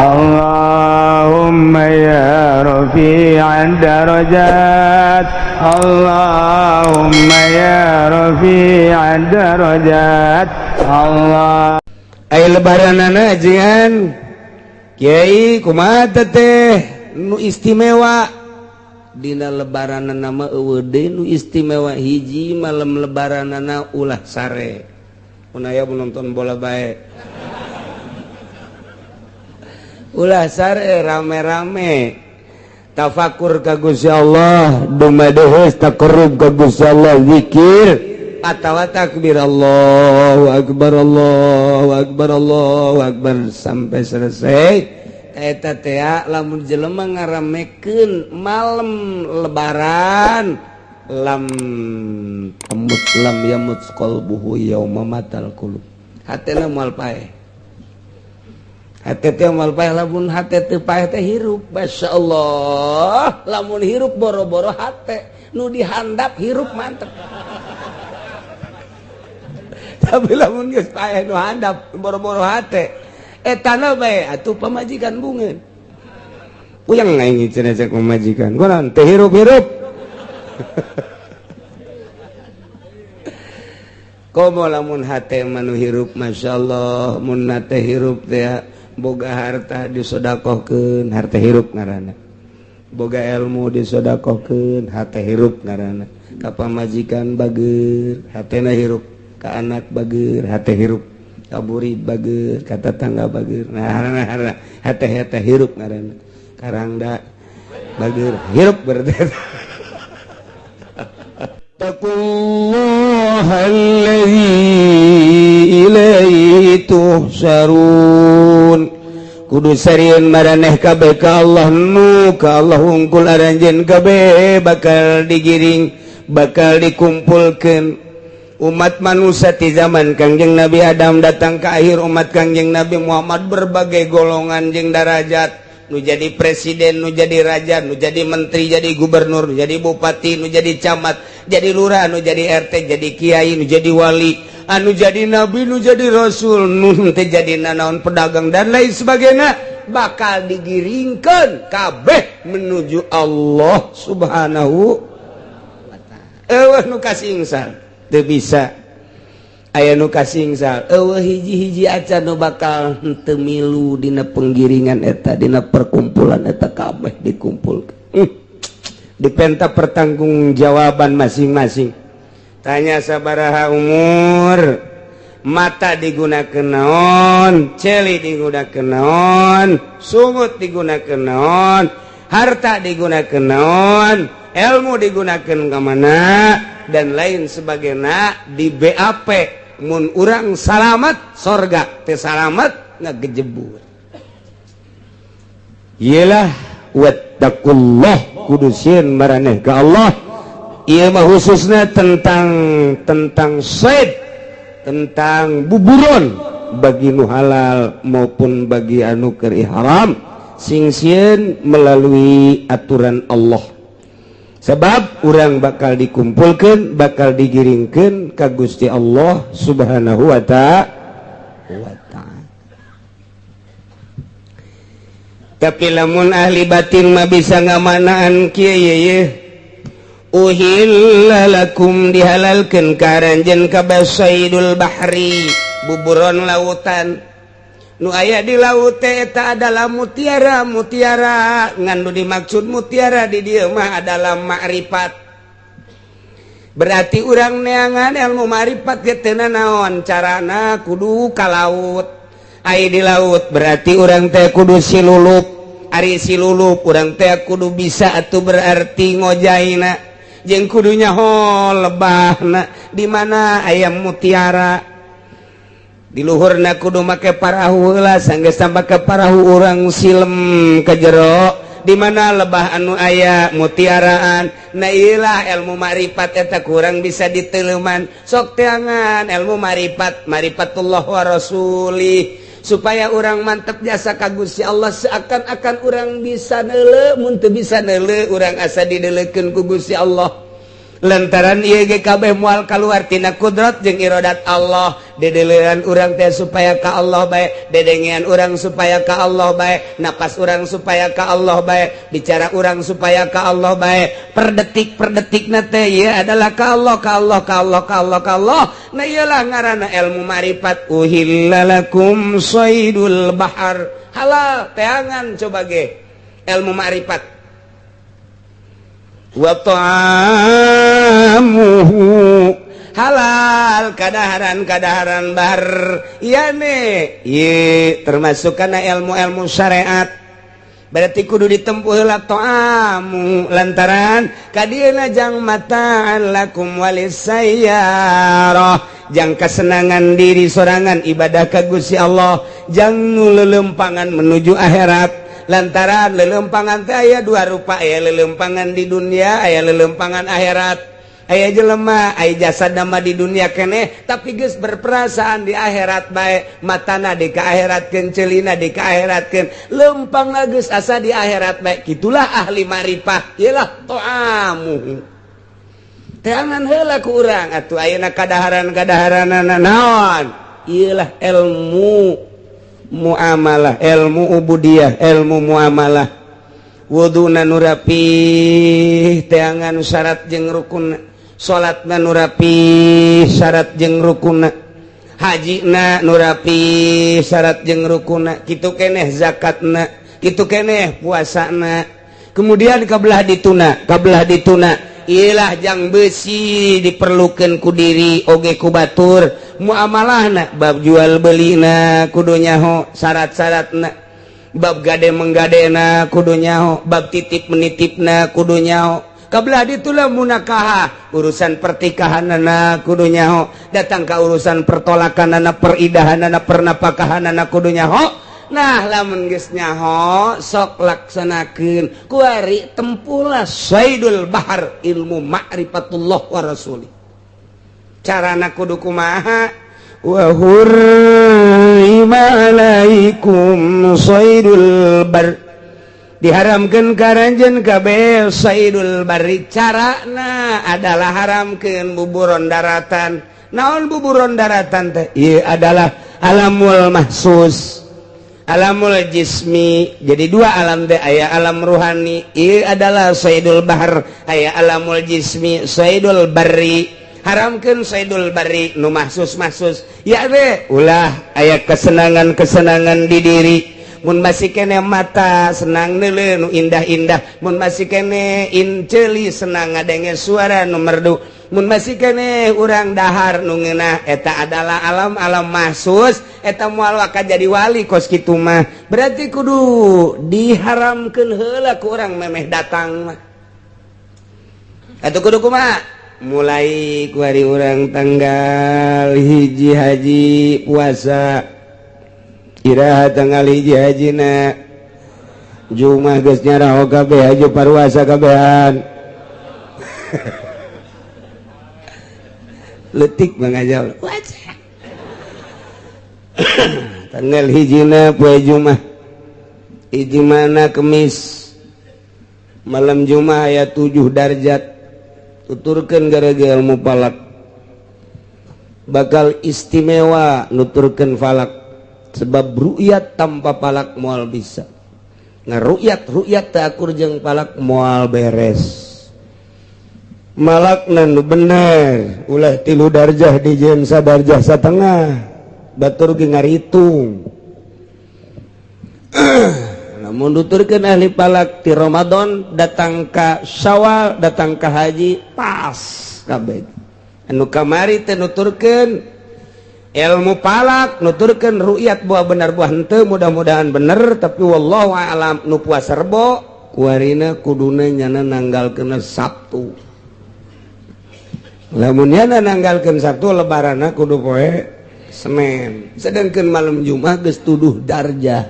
Allahumma ya rafi'ad darajat, Allahumma ya rafi'ad darajat, Allah. Ay lebaranana ajengan Kiai, kumaha teh nu istimewa dina lebaranana mah? Euweuh deui nu istimewa. Hiji, malam lebaranana ulah sare. Mun aya nonton bola bae, ulah sare, rame-rame tafakur ka Gusti Allah, dumadeheus taqarrub ka Gusti Allah, zikir atawa takbir, Allahu akbar, Allahu akbar, Allahu akbar, sampai selesai. Eta teh lamun jelema ngaramekeun malam lebaran, lam temut lam yamut qalbuhu yauma matal qulub, hatena moal paeh, hate teh moal paeh. Lamun hate teu paeh teh hirup, masyaallah. Lamun hirup, boro-boro hate nu dihandap hirup, mantep. Tapi lamun geus paeh nu handap, boro-boro hate, etana bae atuh pamajikan bungeun, puyeng aing cenah. Cek pamajikan, "Kunaon teh hirup-hirup?" Komo lamun hate manu hirup, masyaallah. Mun hate hirup teh, boga harta disodakohkeun, harta hirup ngaranna. Boga ilmu disodakohkeun, hate hirup ngaranna. Ka pamajikan bager, hatena hirup. Ka anak bager, hate hirup. Ka burid bager, ka tetangga bager. Nah, hate hate hirup ngaranna. Karangda bager, hirup berarti. Taqullaha alladzi ilaihi tuhsyarun. Kudu sarieun maraneh kabeh ka Allah, nu ka Allah hungkul aranjeun kabeh bakal digiring, bakal dikumpulkeun. Umat manusia di zaman Kangjeng Nabi Adam datang ke akhir umat Kangjeng Nabi Muhammad, berbagai golongan jeung darajat, nu jadi presiden, nu jadi raja, nu jadi menteri, jadi gubernur, nu jadi bupati, nu jadi camat, jadi lurah, nu jadi RT, jadi kiai, nu jadi wali, anu jadi nabi, nu jadi rasul, nu teu jadi nanaon, pedagang dan lain sebagainya, bakal digiringkan kabeh menuju Allah Subhanahu wa ta'ala. Euweuh nu kasingsal, teu bisa aya nu kasingsal. Euweuh hiji-hiji acan nu bakal henteu milu dina penggiringan eta, dina perkumpulan eta. Kabeh dikumpulkeun, dipenta pertanggungjawaban masing-masing. Tanya sabaraha umur, mata digunakan naon, celi digunakan naon, sungut digunakan naon, harta digunakan naon, ilmu digunakan ke mana, dan lain sebagainya. Di BAP, mun urang salamat sorga, teh salamat ngagejebur. Iyalah, wattaqullah, kudu sieun maraneh ka Allah. Ieu mah khususnya tentang tentang said, tentang buburon, bagi nu halal maupun bagi anu keur haram, sing sieun melalui aturan Allah, sebab urang bakal dikumpulkan, bakal digiringkan ka Gusti Allah Subhanahu wa ta'ala. Tapi lamun ahli batin mah bisa ngamanaan kieu ye. Uhilla lakum, dihalalkeun ka aranjeun kabeh, saidul bahri, buburon lautan. Nu aya di laut teh eta adalah mutiara. Mutiara ngan nu dimaksud mutiara di dieu mah adalah makrifat. Berarti urang neangan ilmu makrifat ge teu naon carana, kudu ka laut. Ai di laut berarti urang teh kudu silulup. Ari silulup, urang teh kudu bisa atuh, berarti ngojaina jeung kudunya ho lebahna di mana aya mutiara di luhurna. Kudu make parahu heula. Sanggeus make parahu, urang silem ke jero, di mana lebah anu aya mutiaraan. Nah, ilah ilmu makrifat eta kurang bisa diteleman. Sok teangan ilmu makrifat, marifatullah wa rasuli, supaya orang mantep jasa ka Gusti Allah, seakan-akan orang bisa neule. Mun teu bisa neule, urang asa dideulekeun ku Gusti Allah. Lantaran ieu ge kabeh moal kaluar tina kudrat jeung iradat Allah. Dedelean urang teh supaya ka Allah bae, dedengean urang supaya ka Allah bae, napas urang supaya ka Allah bae, bicara urang supaya ka Allah bae. Per detik per detik teh ieu adalah ka Allah, ka Allah, ka Allah, ka Allah, ka Allah. Nah, iyalah ngaranna ilmu marifat. Uhilla lakum saydul bahar, halal teangan coba ge ilmu ma'rifat. Wa ta'amuhu, halal kadaharan-kadaharan bar iya nih. Ye termasuk karena ilmu-ilmu syariat, berarti kudu ditempuh heula ta'amu, lantaran kadieuna jang mata'an lakum walisayyarah, jang kesenangan diri sorangan ibadah ka Gusti Allah, jang nu lelempangan menuju akhirat. Lantaran lelempangan teh aya dua rupa, aya lelempangan di dunia, aya lelempangan akhirat. Aya jelema aya jasa nama di dunia keneh, tapi geus berperasaan di akhirat bae, matana di ka akhiratkeun, ceulina di ka akhiratkeun, lempang geus asa di akhirat bae. Kitulah ahli marifah. Iyalah to'amu, teangan heula ku urang atuh ayeuna kadaharan-kadaharanana naon. Iyalah ilmu muamalah, ilmu ubudiyah, ilmu muamalah. Wuduna nu rapih, teangan syarat jeung rukun. Salatna nu rapih, syarat jeung rukun. Hajina nu rapih, syarat jeung rukun. Kitu keneh zakatna, kitu keneh puasana. Kemudian kabelah dituna, kabelah dituna ilah jang besi diperlukan ku diri oge ku batur. Muamalahna, bab jual belina kudu nyaho syarat-syaratna, bab gade menggadena kudu nyaho, bab titip menitipna kudu nyaho. Kabelah ditulah munakahah, urusan pertikahanana kudu nyaho, datang ke urusan pertolakanana, peridahanana, pernapakahanana kudu nyaho. Nah, lamun geus nyaho, sok laksanakeun. Kuari tempulah saidul bahar, ilmu ma'rifatullah wa rasuli. Carana kudu kumaha? Wa hurrima alaikum saidul bar, diharamkeun ka aranjeun kabeh saidul barri. Carana adalah haramkeun buburon daratan. Naon buburon daratan teh? Ieu adalah alamul mahsus, alamul jismi. Jadi dua alam teh, aya alam ruhani, ieu adalah saidul bahar, aya alamul jismi, saidul barri. Haramkeun saidul barri nu mahsus mahsus ya deh. Ulah aya kesenangan kesenangan di diri. Mun masih kene mata senang neuleuh nu indah-indah, mun masih kene inceuli senang ngadenge suara nu merdu, mun masih kene urang dahar nu ngeunah, eta adalah alam-alam mahsus. Eta moal waka jadi wali kos kitu mah. Berarti kudu diharamkeun heula ku urang memeh datang mah. Atuh kudu kumaha? Mulai ku hari urang tanggal 1 haji puasa, iraha tanggal 1 hajina? Jumat. Geus nyaraho kabeh haji paruasa kabehan letik mangajal. Tanggal hijina poe Jumat, hiji mana? Kemis. Malam Jumat aya 7 darjat. Tuturkeun gara-gara ilmu falak bakal istimewa. Nuturkeun falak, sebab ru'yat tanpa falak moal bisa. Ngaru'yat, ru'yat teu akur jeung falak moal beres. Malakna nu bener, ulah 3 darjah dijieun sadarjah satengah, batur ge ngaritung. Namun nuturkeun ahli falak ti Ramadan datang ka Syawal, datang ka haji, pas kabeh. Anu kamari teh nuturkeun ilmu falak, nuturkeun ru'yat, buah bener buah henteu, mudah-mudahan bener, tapi wallahu a'lam. Nu puasa Rebo kuarina kuduna nyana nanggalkeun Sabtu. Lamun nyana nanggalkeun Sabtu, lebaranna kudu poe Senin. Sedangkan malam Jumat geus tuduh darjah,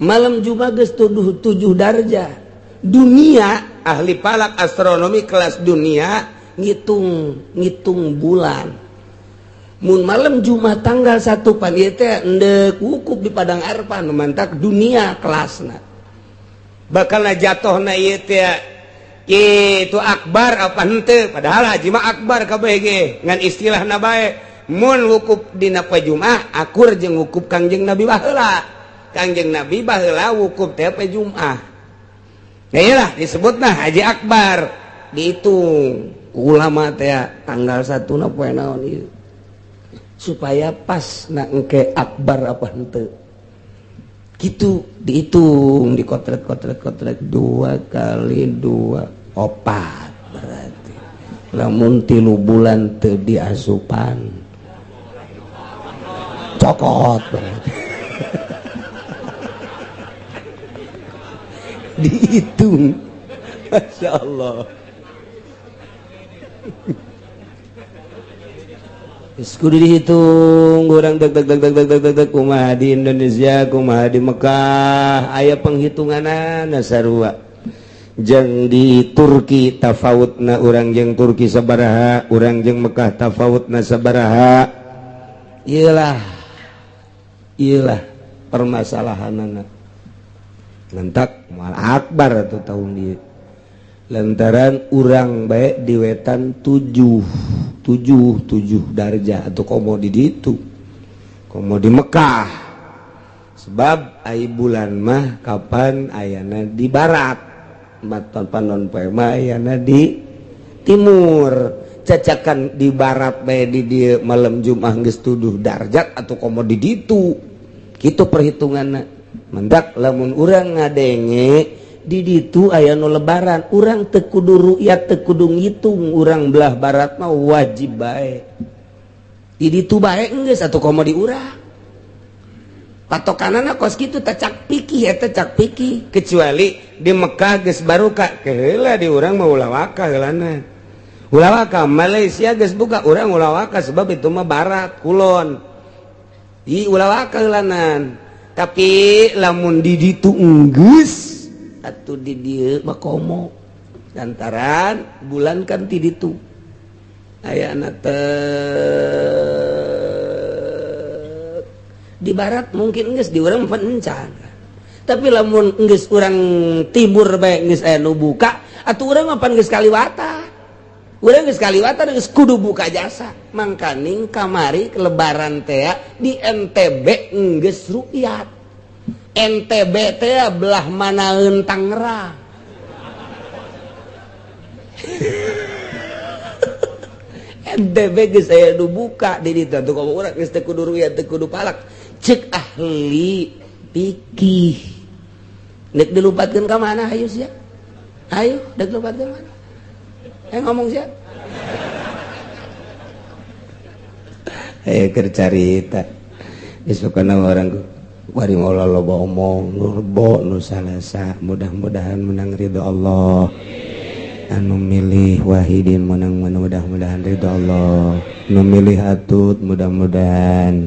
malam Jumat geus tuduh 7 darjah dunia. Ahli falak astronomi kelas dunia ngitung ngitung bulan, mun malam Jumat tanggal 1 pan ieu teh endek wukuf di Padang Arfah. Nu mantak dunia kelasna bakal jatuhna ieu teh. Kitu akbar apa henteu, padahal haji mah akbar kabeh ge ngan istilahna bae. Mun wukuf dina poe Jumat akur jeung wukuf Kangjeng Nabi baheula. Kangjeng Nabi baheula wukuf teh poe Jumat. Nah iyalah disebutna haji akbar. Dihitung ulama teh tanggal 1 na poe naon ieu supaya pas na engke akbar apa henteu. Gitu dihitung, dikotret-kotret-kotret 2 kali 2 4 berarti. Lamun 3 bulan teu diasupan cokot berarti. Dihitung, Masya Allah. Kudu dihitung urang deg deg deg deg deg deg deg kumaha di Indonesia, kumaha di Mekah, aya penghitunganana sarua. Jeung di Turki tafawutna urang jeung Turki sabaraha, urang jeung Mekah tafawutna sabaraha. Iyalah, iyalah permasalahanana. Lentak moal akbar atuh tahun ieu. Lantaran urang bae di wetan 7 7 7 darjah atau komo di ditu, komo di Mekah. Sebab ai bulan mah kapan ayana di barat, maton panon poe mah ayana di timur. Cacakan di barat bae di dieu malam Jumat geus 7 darjat atau komo di ditu. Kitu perhitunganna. Mendak lamun urang ngadenge di ditu aya nu lebaran, urang teu kudu ru'yat, teu kudu ngitung, urang belah barat mah wajib bae. Di ditu bae geus atuh komo di urang. Patokanana kos kitu teh cak pikih eta cak pikih, kecuali di Mekah geus baruka keheula di urang mah ulah waka heulana. Ulah waka Malaysia geus buka urang ulah waka sebab itu mah barat kulon. Di ulah waka heulanan. Tapi lamun di ditu enggeus atuh di dieu mah komo lantaran bulan kan ti ditu ayana teh di barat mungkin geus di urang encan, tapi lamun geus urang timur bae geus aya nu buka atuh urang mah pan geus kaliwatan, urang geus kaliwatan geus kudu buka jasa. Mangkaning kamari lebaran teh di NTB geus rukyat. NTB teh belah manaeun Tangerang. NTB geus aya nu buka di ditu atuh komo urang geus teu kudu ruya teu kudu palak. Cek ahli fikih. Nek dilupatkeun ka mana hayu sia? Hayu dek dilupatkeun mana? Ngomong sia. Ayo keur carita. Geus pokona urang bari moal loba omong nurbo nu salasa, mudah-mudahan menang ridho Allah. Anu milih Wahidin menang mudah-mudahan ridho Allah. Nu milih Atut mudah-mudahan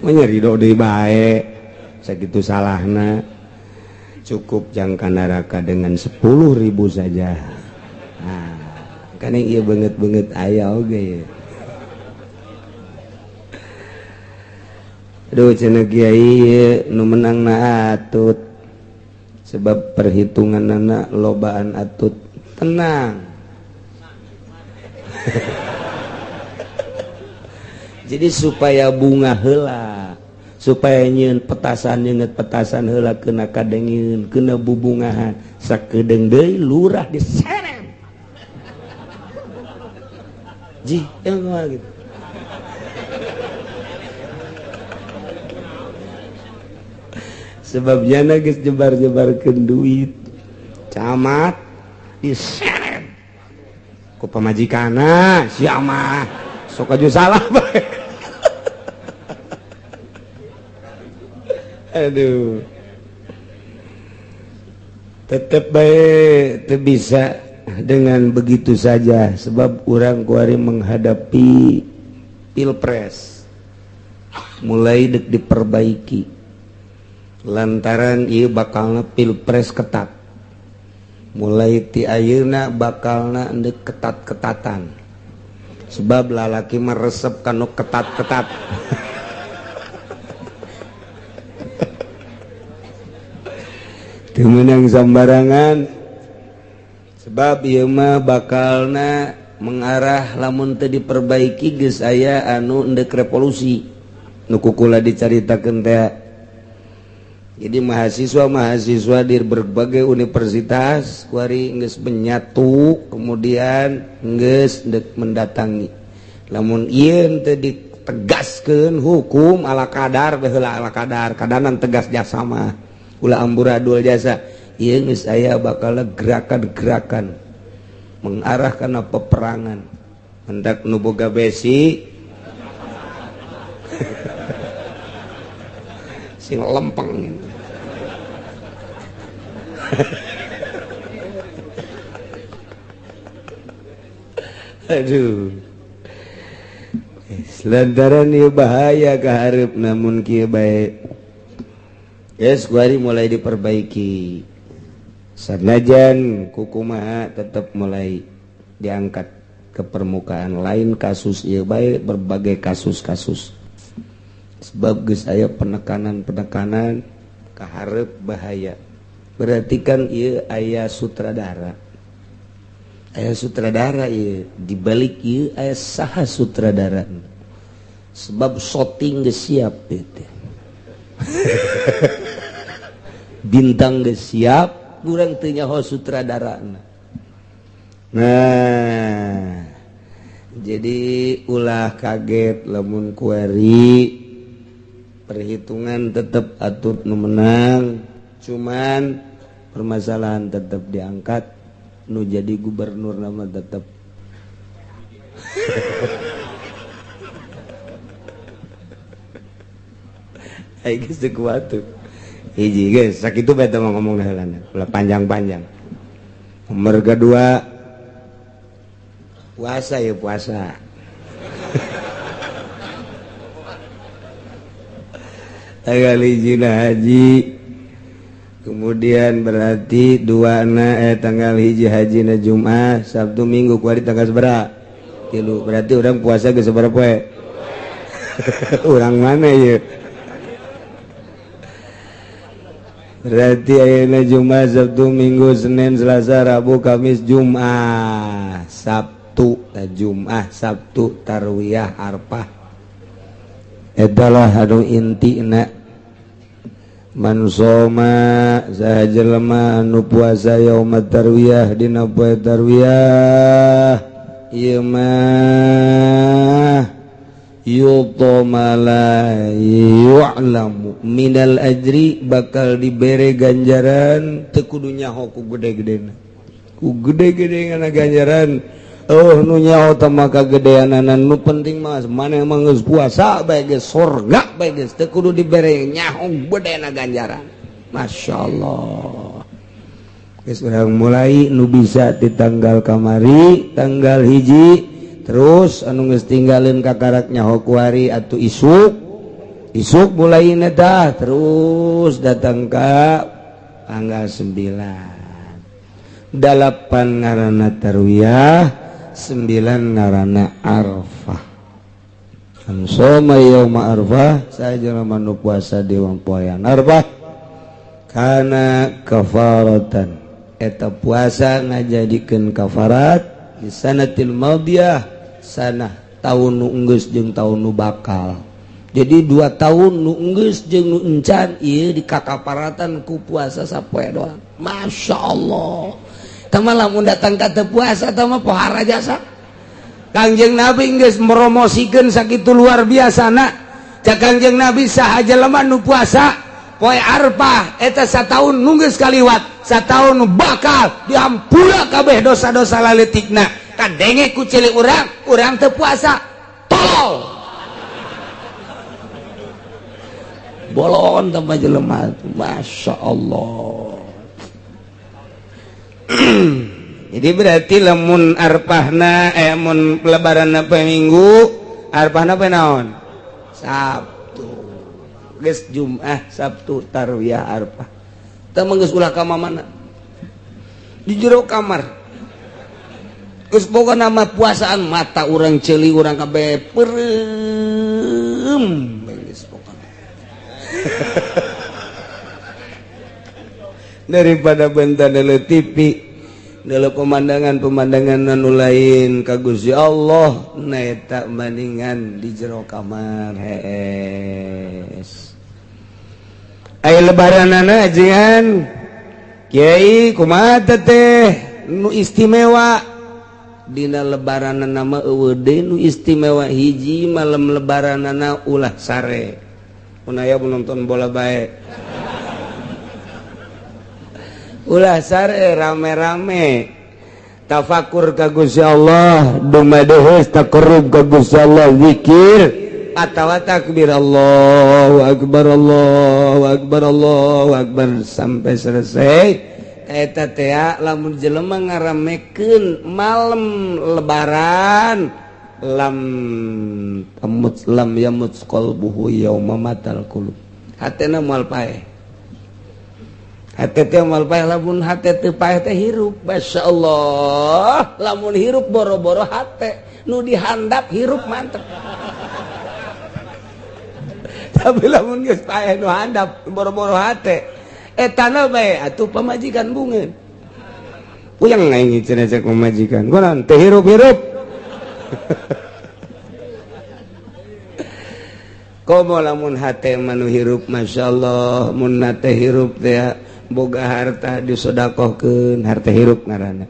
menyeri ridho deui bae sakitu salahna. Cukup jangka neraka dengan 10.000 saja. Nah, kan ieu beungeut-beungeut aya oge. Aduh cenah kiai nu menang na Atut sebab perhitunganana lobaan Atut. Tenang. Jadi supaya bunga heula, supaya nyieun petasan nyeungeut petasan heula kena kadengieun, kena bubungahan, sakedeung deui lurah diseret. Ji, yang gitu. Sebabnya geus jebar-jebarkeun duit camat diseret ku pamajikanna sia mah sok aju salah bae. Aduh, tetep bae teu bisa dengan begitu saja sebab urang kuari menghadapi pilpres mulai dek diperbaiki lantaran ieu bakalna pilpres ketat mulai ti ayeuna bakalna endek ketat-ketatan sebab lalaki meresep kanu ketat-ketat. Teu meunang sambarangan, sebab ieu mah bakalna mengarah lamun teu diperbaiki geus aya anu endek revolusi nu kukula dicaritakeun teh. Jadi mahasiswa-mahasiswa di berbagai universitas kuari geus menyatu, kemudian geus ndek mendatangi. Lamun ieu teu ditegaskeun hukum ala kadar baheula, ala kadar kadanan tegas jasa mah ulah amburadul jasa, ieu geus aya bakal gerakan-gerakan mengarah kana peperangan. Hendak nu boga besi sing lempeng. Aduh, lantaran ieu bahaya kaharep namun kieu bae. Yes, kuari mulai diperbaiki. Sanajan kukumaha tetap mulai diangkat ke permukaan, lain kasus ieu bae, berbagai kasus-kasus. Sebab geus aya penekanan-penekanan kaharep bahaya. Berarti kan ieu aya sutradara. Aya sutradara ieu, dibalik ieu aya saha sutradara. Sebab shooting geus siap ieu teh. Bintang geus siap, kurang teu nyaho sutradarana. Nah, jadi ulah kaget lamun kuari perhitungan tetap atut nu menang, cuman permasalahan tetap diangkat, nu jadi gubernur nama tetap. Ayo geus teu kuat tuh. Hiji geus sakitu bae teh ngomong heulana, ulah panjang-panjang. Nomor kedua puasa ya puasa. Tanggal hiji haji, kemudian berarti dua na tanggal hiji haji na Jumat, Sabtu, Minggu kuari tanggal sabaraha? 3. Berarti orang puasa geus sabaraha poe? Urang mana ya? Berarti ayeuna Jumat, Sabtu, Minggu, Senin, Selasa, Rabu, Kamis, Jumat, Sabtu, Jumat, Sabtu, Tarwiyah, Arfah. Etalah anu intina. Man soma saha jelema anu puasa yauma tarwiyah dina poe tarwiyah ieu mah yuta la yu'lamu minal ajri, bakal dibere ganjaran teu kudu nyaho ku gede-gedena, ku gede-gedena ganjaran. Oh, nu nyaho teh maka gedeanana, nu penting mah maneh mah geus puasa bae geus sorga bae geus teu kudu dibere nyaho gedena ganjaran. Masyaallah. Geus urang mulai nu bisa di tanggal kamari tanggal hiji, terus anu geus tinggalin kakarak nyaho kuari atuh isuk isuk mulai dah terus datang ka tanggal 9, 8 ngaranna tarwiyah, 9 ngaranna Arfah. Man shoma yauma Arfah, sajelema nu puasa di poean Arfah, kana kafaratan, eta puasa ngajadikeun kafarat di sanatil madiyah, sanah tahun nu enggeus jeung tahun nu bakal. Jadi 2 tahun nu enggeus jeung nu encan ieu dikakaparatan ku puasa sapoe doang. Masya Allah. Tama lamun datang ka teu puasa tama pohara jasa. Kangjeng Nabi geus promosikeun sakitu luar biasa na. Cak Kangjeng Nabi saha jelema nu puasa poe Arfah eta sataun nu geus kaliwat, sataun nu bakal dihampura kabeh dosa-dosa laletikna. Kadenge ku cilik urang, urang teu puasa. Tolol. Bolon tambah jelema. Masya Allah. Jadi berarti lamun arpahna mun lebaran poe Minggu, arpahna poe naon? Sabtu. Geus Jumat, Sabtu, Tarwiyah, Arfah. Teu mah geus ulah ka mana? Di jero kamar. Geus boga nama puasaan mata urang ceuli urang kabeh peureum geus pokona. Daripada bentar deuleu TV, deuleu pemandangan-pemandangan anu lain ka Gusti Allah, na eta bandingan di jero kamar hees. Aya lebaranana ajengan Kiai, kumaha teh nu istimewa dina lebaran? Nama euweuh nu istimewa. Hiji, malam lebaranana ulah sare. Mun aya nonton bola bae, ulah sare, rame-rame tafakur ka Gusti Allah, dumadeheus taqarrub ka Gusti Allah, zikir atawa takbir, Allahu akbar, Allahu akbar, Allahu akbar, sampai selesai. Eta teh lamun jelema ngaramekeun malam lebaran, lam tamut lam yamut qalbuhu yauma matal qulub, hatena moal paeh. Hate teh moal paeh. Lamun hate teu paeh teh hirup, masyaallah. Lamun hirup, boro-boro hate nu dihandap hirup, mantep. Tapi lamun geus paeh nu handap, boro-boro hate etana bae atuh pamajikan bungeun, puyeng aing cenah. Cek pamajikan, "Kunaon teh hirup-hirup?" Komo lamun hate manu hirup, masyaallah. Mun hate hirup teh, boga harta disodakohkeun, harta hirup ngaranna.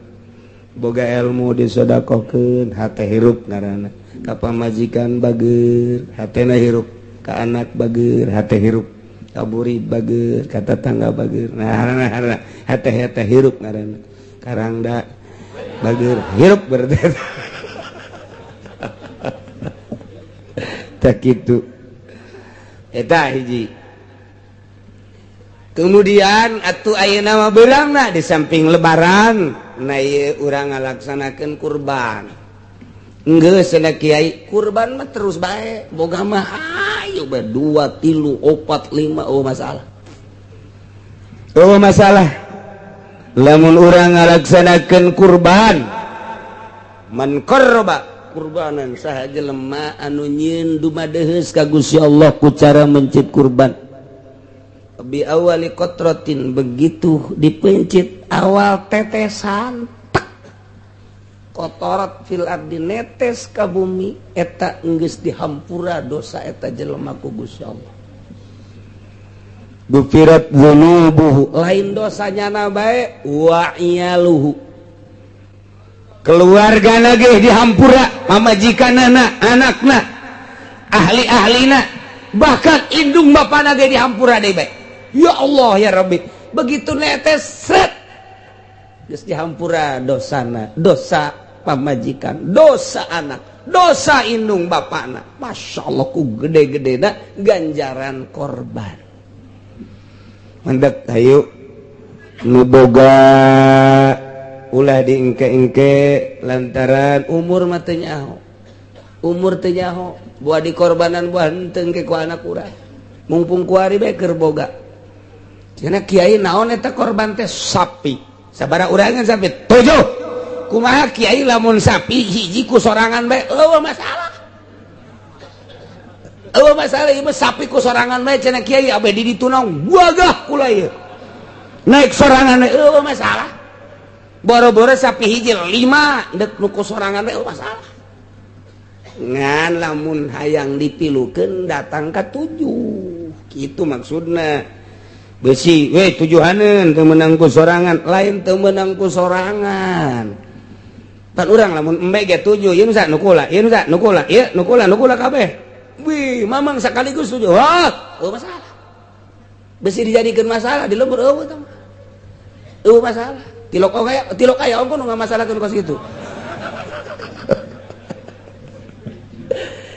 Boga ilmu disodakohkeun, hate hirup ngaranna. Ka pamajikan bager, hatena hirup. Ka anak bager, hate hirup. Ka burid bager, ka tetangga bager. Nah, hate hate hirup ngaranna. Karangda bager, hirup berarti tak gitu. Eta hiji. Kemudian atuh ayeuna mah beurangna di samping lebaran, nah, ieu urang ngalaksanakeun kurban. Geus cenah kiai, kurban mah terus bae, boga mah ayo bae, dua, tilu, opat, lima, oh masalah, oh masalah. Lamun urang ngalaksanakeun kurban, man qarraba kurbanan, saha jelema anu nyieun dumadeheus ka Gusti Allah ku cara mencit kurban, bi awali qatratin, begitu dipencit awal tetesan tek, qatarat fil ardi, netes ka bumi, eta geus dihampura dosa eta jelema ku Gusti Allah. Gufirat dzunubuhu, lain dosanya na bae, wa iyaluhu, keluarga lagi dihampura, pamajikanana, anakna, ahli-ahlina, bahkan indung bapana ge dihampura deui bae. Ya Allah ya Rabbi, begitu netes sret geus dihampura dosana, dosa pamajikan, dosa anak, dosa indung bapana. Masya Allah, ku gede-gedena ganjaran korban. Mandek ayo nu boga ulah diengke-engke, lantaran umur mah teu nyaho, umur teu nyaho. Buah dikorbanan, buah henteu engke ku anak urang. Mumpung kuari bae keur boga. Cenah kiai, naon eta korban teh? Sapi. Sabaraha urangan sapi? Tujuh. Kumaha kiai lamun sapi hiji ku sorangan bae? Euweuh masalah, euweuh masalah. Ieu mah sapi ku sorangan bae cenah kiai, abe di ditu naon gagah kula ieu naik sorangan bae, euweuh masalah. Boro-boro sapi hiji, lima dek nu ku sorangan bae euweuh masalah. Ngan lamun hayang dipilukeun, datang ka tujuh kitu maksudna. Besi we tujuhaneun teu meunang ku sorangan, lain teu meunang ku sorangan. Pan urang lamun embe ge tujuh, ieu nu nu kula, ieu nu nu kula, ieu nu kula, nu kula kabeh. Wih, mamang sekaligus tujuh. Wah, euweuh masalah. Besi dijadikeun masalah di lembur, euweuh tah. Euweuh masalah. Tilok aya, tilok aya ongko nu ngamasalahkeun kos kitu.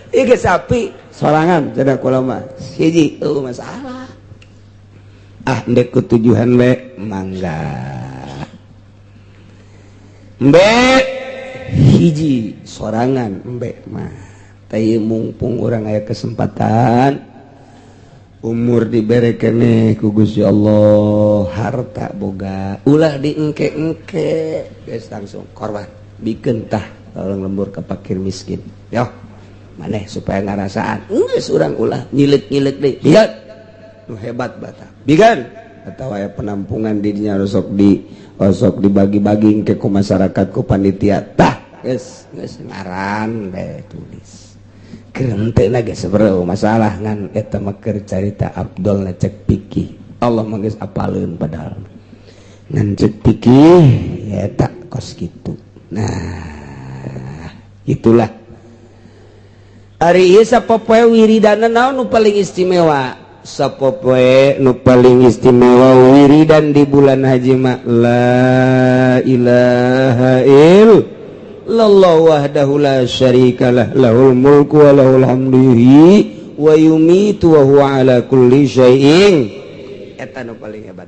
Ieu ge sapi sorangan cenah kula mah. Hiji euweuh masalah. Ah, ndek kutujuhan we mangga. Embe hiji sorangan embe mah. Tah, mumpung urang aya kesempatan, umur dibere keneh ku Gusti Allah, harta boga, ulah diengke-engke, geus langsung korban, bikeun tah tolong lembur ke fakir miskin. Yo maneh supaya ngarasaan geus urang ulah nyilet-nyilet deui. Biar nu hebat bata bigan. atau aya penampungan didinya osok dibagi-bagi ke ku masyarakat ku panitia. Tah, geus geus ngaran bae tulis. Keur teu geus sebereu masalah, ngan eta mah keur carita Abdul cek pikih. Allah mah geus apaleun, padahal ngan cek pikih ya eta kos kitu. Nah, itulah. Ari ieu sapopoe wiridana naon nu paling istimewa? Sapopoe nu paling istimewa wiridan di bulan haji mah la ilaha illallah wahdahu la syarikalah, lahul mulku wa lahul hamdu, yuhyi wa yumitu wa huwa ala kulli syai'in. Eta nu paling hebat.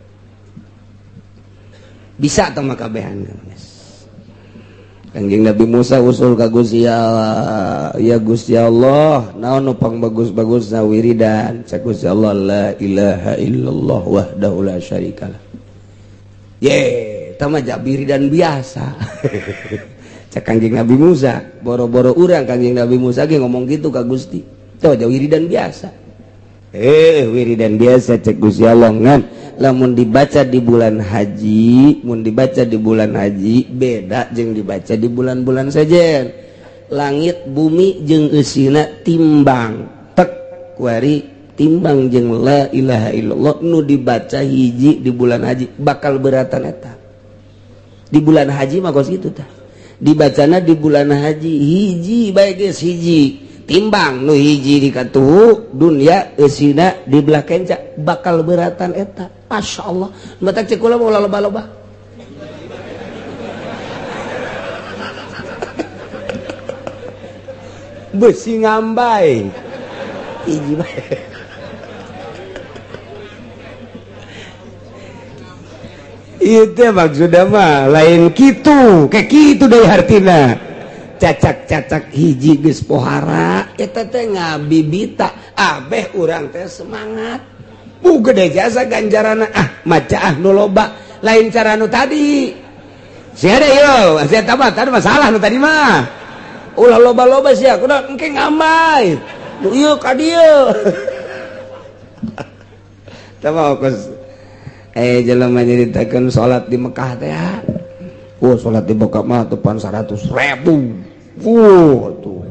Bisa tah mah kabehan. Kanjeng Nabi Musa usul ka Gusti Allah, ya Gusti Allah, naon nu pang bagus-bagusna wiridan? Cek Gusti Allah, la ilaha illallah wahdahu la syarikalah. Ye, eta mah wiridan biasa. Cek Kanjeng Nabi Musa, boro-boro urang, Kanjeng Nabi Musa ge ngomong gitu ka Gusti. Teu wiridan biasa. Eh, wiridan biasa cek Gusti Allah, ngan lamun dibaca di bulan haji, mun dibaca di bulan haji beda jeung dibaca di bulan-bulan saja. Langit bumi jeung eusina timbang tek kuari timbang jeung la ilaha illallah nu dibaca hiji di bulan haji bakal beratan eta. Di bulan haji mah kos kitu tah. Dibacana di bulan haji hiji bae geus hiji timbang nu hiji di katuhu dunia eusina di belah kenca bakal beratan eta. Masya Allah, matak cek kula mau loba-loba besi ngambai hiji bae. Itu maksudnya mah lain kitu, kayak kitu dari hartina. Cacak-cacak hiji geus pohara eta teh ngabibita abeh urang teh semangat. Bu gede jasa ganjarana, ah maca ah nu loba, lain cara nu tadi. Sia ada yo, sia tambah tadi masalah nu tadi mah. Ulah loba-loba sia, kudu engke ngambai. Nu ieu ka dieu. Tah mah kos jelema nyaritakeun salat di Mekah teh. Oh, salat di Mekah mah tepan 100.000. Tuh.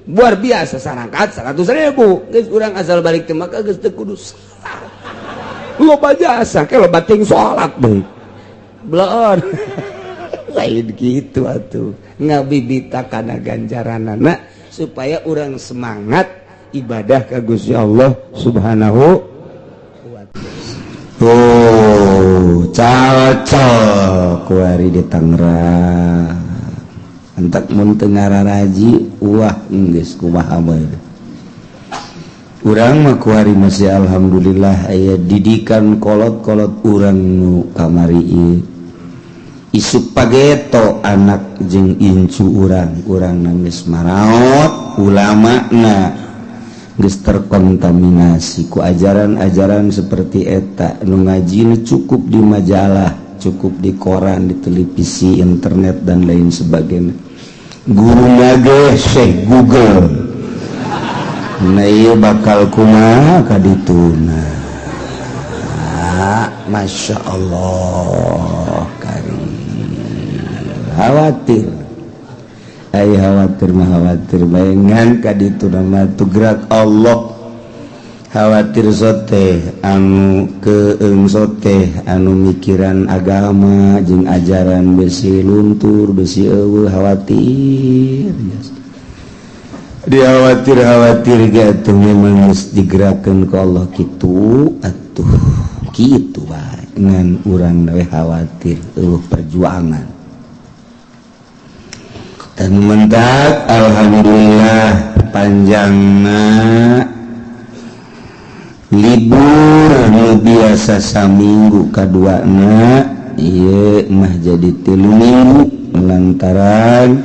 Luar biasa sarangkat 100.000. Geus urang asal balik ke Mekah geus teu kudu salat. Loba jasa ke loba ting salat deui. Bloon. Lain gitu atuh. Ngabibita kana ganjaranana supaya urang semangat ibadah ka Gusti Allah Subhanahu wa taala. Oh, cocok kuari di Tangerang. Entak mun teu ngararaji, wah geus kumaha bae. Urang mah kuari masih alhamdulillah aya didikan kolot-kolot urang nu kamari ieu. Isuk pageto anak jeung incu urang, urang geus maraot ulama na geus terkontaminasi ku ajaran-ajaran seperti eta. Nu ngaji cukup di majalah, cukup di koran, di televisi, internet dan lain sebagainya. Guru nage Syekh Google. Nah ieu bakal kumaha ka dituna. Masya Allah, karim. Khawatir. Ay khawatir mah khawatir bayangan ka dituna mah gerak Allah. Khawatir sote anu keeng sote anu mikiran agama jeung ajaran besi luntur besi eueuh khawatir. Dikhawatir khawatir ge atuh memang geus digerakkeun ku Allah kitu atuh kitu bae ngan urang we khawatir eueuh perjuangan. Dan mentak alhamdulillah panjangna libur nu biasa saminggu kaduana ieu mah jadi 3 minggu lantaran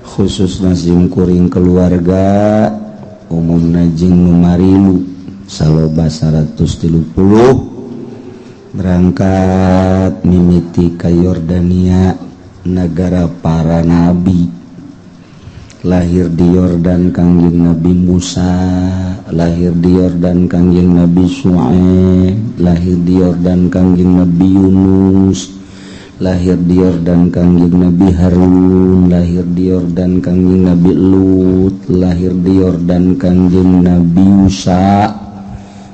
khususna simkuring keluarga umumna jeung nu marilu saloba 130 berangkat mimiti ka Yordania, negara para nabi. Lahir di Yordan Kangjeng Nabi Musa, lahir di Yordan Kangjeng Nabi Syuaib, lahir di Yordan Kangjeng Nabi Yunus, lahir di Yordan Kangjeng Nabi Harun, lahir di Yordan Kangjeng Nabi Lut, lahir di Yordan Kangjeng Nabi Musa.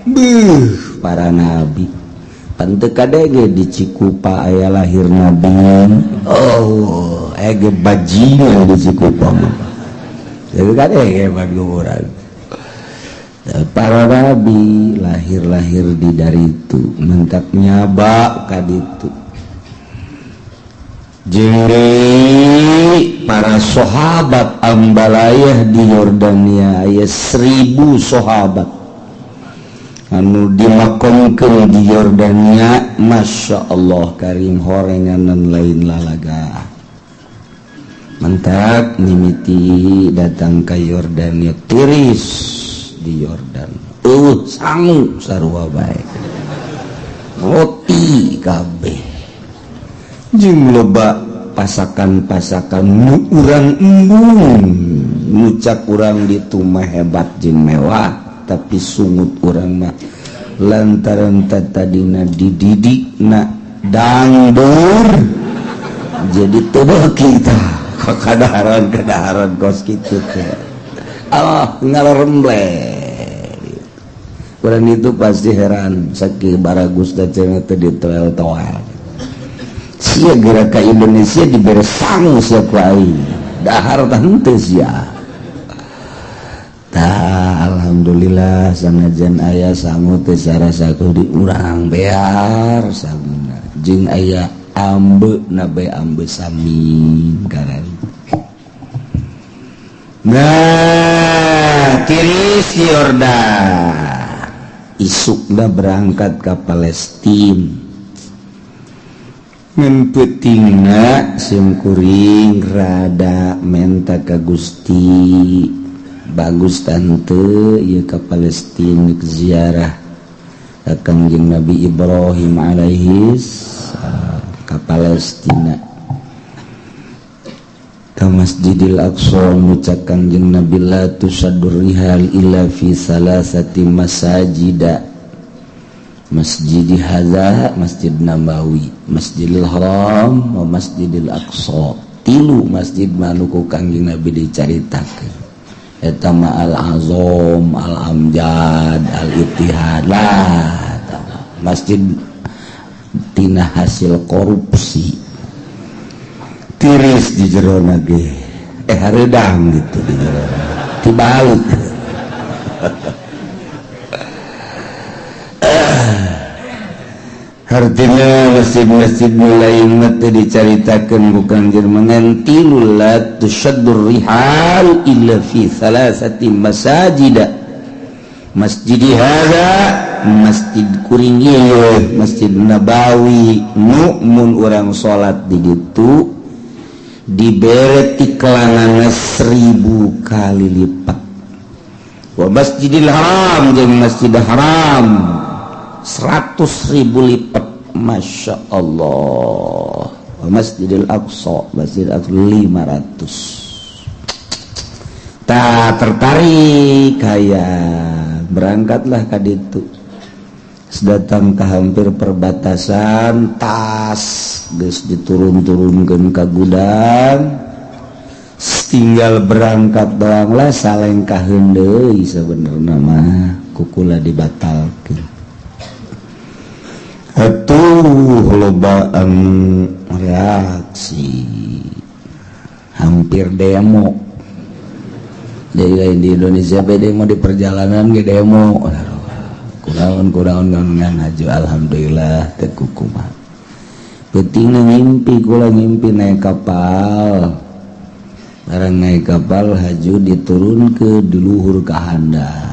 Beuh, para nabi. Pan teu kadege di Cikupa aya lahir nabi. Oh, ege bajingan di Cikupa mah. Jadi kadege kuburan. Para nabi lahir-lahir di dari itu, mentak nyaba ka ditu. Jeung para sahabat ambalayah di Yordania aya 1000 sahabat anu dimakomkeun di Yordania. Masya Allah karim, horenganan lain lalaga. Mentak mimiti datang ke Yordania, tiris di Yordan, sangu sarua bae, roti kabeh jeung loba pasakan-pasakan nu urang embung. Ngucap urang ditu mah hebat jeung mewah, tapi sungut urang mah lantaran tadina dididik na dangdur, jadi teu kita kadaharan kadaharan kos kitu teh. Allah ngaleremble. Urang itu pasti heran saking baragus da cenah teh ditoel-toel. Sia geura ka Indonesia dibere sangu sia ku aing, dahar tah henteu sia. Tah, alhamdulillah sanajan aya sangu teh sarasaku di urang bear sanguna jeung aya ambe na bae, ambe samin karari. Nah, tiris Yordan, isukna berangkat ke Palestina. Ngan peutingna simkuring rada menta ka Gusti, bagus tante ieu ka Palestina ziarah ka Kangjeng Nabi Ibrahim alaihi ka Palestina, ka Masjidil Aqsa. Ngucap Kangjeng Nabi, la tusaddur rihal illa fi salasati masajida, Masjid hadza, Masjid Nabawi, Masjidil Haram, wa Masjidil Aqsa. Tilu masjid manuku Kangjeng Nabi dicaritakeun eta mah, Al Azam, Al Amjad, Al Ittihad lah. Masjid tina hasil korupsi, tiris di jerona ge, hareudang gitu di jerona tibalik. Artinya masjid-masjid mulai teh dicaritakeun bukan jermangan tilu, la tushaddur rihal illa fi salasati masajida, masjid hadza, masjid kuring ieu, Masjid Nabawi, nu mun urang salat di ditu dibere tiklanana 1000 kali lipat, wa Masjidil Haram jeung Masjid Haram 100.000 lipat. Masya Allah. Masjidil Aqsa, Masjid Aqsa 500. Tak tertarik kayak berangkatlah ka ditu. Datang ke hampir perbatasan, tas geus diturun-turunkeun ka gudang, tinggal berangkat doang lah. Salengkaheun deui sebenarnya mah kukula dibatalkeun. Atuh lobaan reaksi, hampir demo. Jadi lain di Indonesia be demo, di perjalanan ge demo. Kunaon kunaon ngan haju, alhamdulillah teu kukumaha. Peutingna ngimpi, kula ngimpi naik kapal. Barang naik kapal haju diturunkeun di luhur ka handap.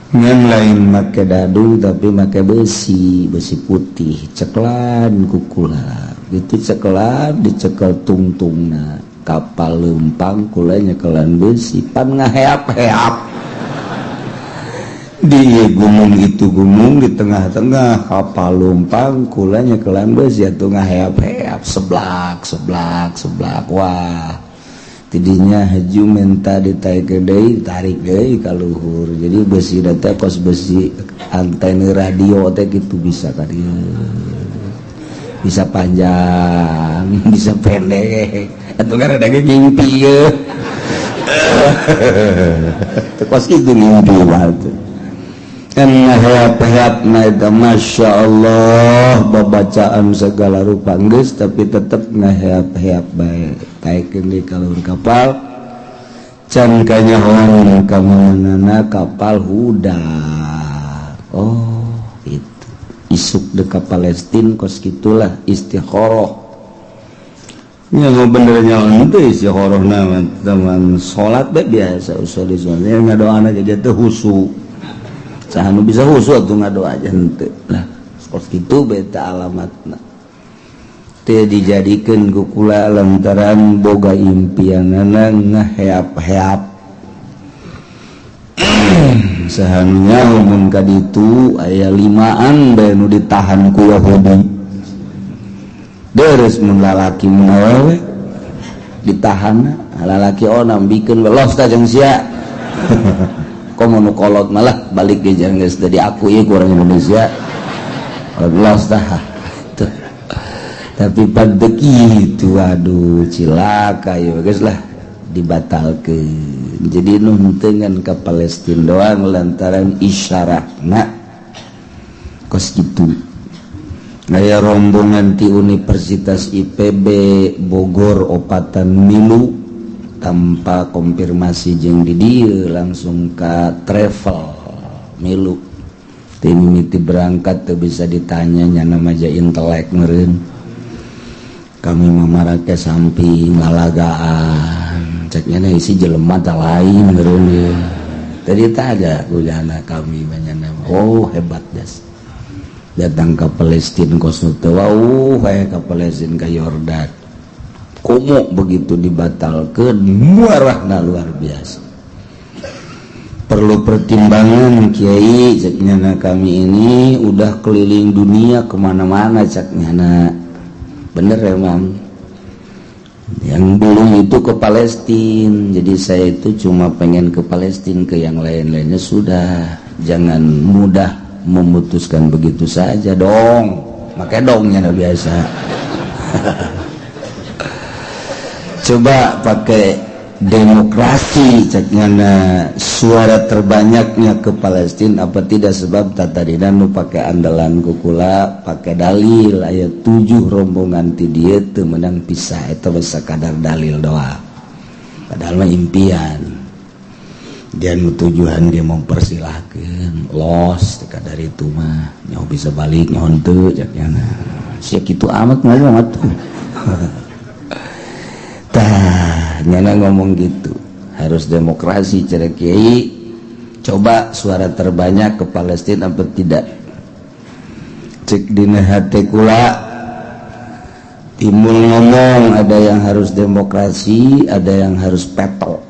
Ngan lain make dadung tapi make besi, besi putih, ceklan kukula gitu, ceklan dicekel tungtungna. Kapal lempang, kula nyekelan besi pan ngaheap-heap di gunung itu, gunung di tengah-tengah kapal lumpang, kula nyekelan besi atuh ngaheap-heap, seblak seblak seblak. Wah, Tidinya haju minta ditarik deui, tarik deui ka luhur. Jadi besi teh kos besi antena radio teh gitu, bisa ka dieu, bisa panjang, bisa pendek. Atuh kan ada ge ngimpi ye, kos kitu ngimpi mah kan heap-heap. Nah, Masya Allah, babacaan segala rupa geus, tapi tetep ngaheap-heap bae. Taikeun di ka luhur kapal, can kanyahoan ka mana kapal hudah. Oh, itu isuk de ka Palestin kos gitulah istikharah nya. Bener nya itu istikharah nama teman salat bae biasa, usul sholat ngadoana jadi teu husu. Saha nu bisa husu atuh ngadoa aja? Henteu lah. Kos kitu beta alamatna teu dijadikeun ku kula lantaran boga impianana ngaheap-heap. Saha nu nyaho mun ka ditu aya limaan bae nu ditahan ku Yahudi? Deres mun lalaki, mun awewe ditahan lalaki onam bikeun welos ta jeung sia. Komo nu kolot malah balik ge jangan geus diakui ku orang Indonesia, los tah. Tapi pada itu, aduh, cilaka ya. Geus lah, dibatalkan. Jadi nuntengan ke Palestina doang lantaran isyaratna kos gitu. Aya rombongan ti Universitas IPB Bogor opatan milu tanpa konfirmasi jeung di dieu, langsung ke travel milu. Tim mimiti berangkat tuh bisa ditanya, nyana maja intelek meureun. Kami mamarake samping lalagaan, ceknya isi jelema tak lain meureun ieu. Tadi tak ada kujana kami banyana. Oh, hebat jas datang ke Palestina kos teu wauh kayak ke Palestina, ke Yordan. Komo begitu dibatalkan, muarahna luar biasa. Perlu pertimbangan, Kiai, ceknya. Kami ini udah keliling dunia kemana-mana, ceknya. Bener emang yang belum itu ke Palestina. Jadi saya itu cuma pengen ke Palestina, ke yang lain-lainnya sudah. Jangan mudah memutuskan begitu saja dong, makanya dongnya biasa. Coba pakai demokrasi, ceknya, suara terbanyaknya ke Palestina apa tidak? Sebab tadi nu pakai andalan kukula pakai dalil ayat 7 rombongan ti dieu teu menang pisah. Eta sakadar dalil doa, padahal mah impian dia nu tujuan dia mempersilahkan los kadar itu mah nyaho bisa balik nyaho henteu, ceknya. Sia kitu amat ngomong atuh. Tah, nyana ngomong gitu, harus demokrasi cara kiai. Coba suara terbanyak ke Palestina apa tidak? Cek dina hate kula timbul ngomong, ada yang harus demokrasi, ada yang harus peto.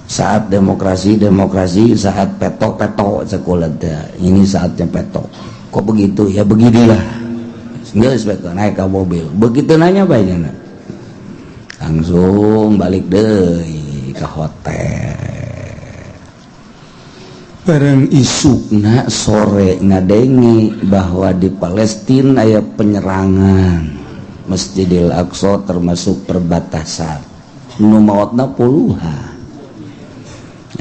Saat demokrasi demokrasi, saat peto peto. Sekolah ini saatnya peto. Kok begitu? Ya beginilah. Geus naik ke mobil, begitu nanya banyak, langsung balik deh ke hotel. Bareng isukna sore ngadengi bahwa di Palestina aya penyerangan Masjidil Aqsa termasuk perbatasan, nu maotna puluhan.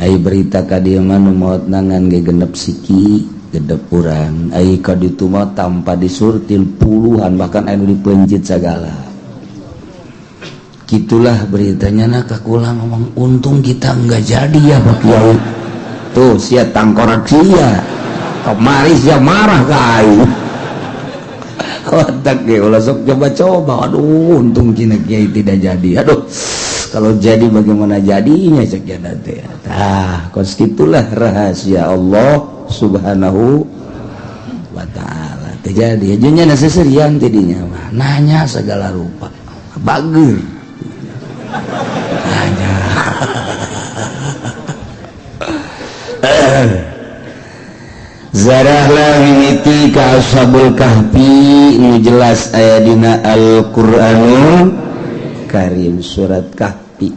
Ai berita ka dieu mah nu maotna ngan ge genep siki, gedep urang. Ai ka ditu mah tanpa disurtil puluhan, bahkan anu dipencit segala. Gitulah beritanya. Nah, kakula ngomong, untung kita nggak jadi ya, Pak Kiai. Tuh sia tangkorak sia kemari, sia marah ka aing. Otak ge ulah sok coba-coba. Aduh, untung cina kiai tidak jadi. Aduh, kalau jadi bagaimana jadinya, cek teh. Tah, kos gitulah rahasia Allah Subhanahu wa Ta'ala. Terjadi aja seserian tidinya mah nanya segala rupa, bager nanya. Zarahlah mimiti ka Ashabul Kahfi nu jelas aya dina Al-Qur'anul. Karim surat Kahfi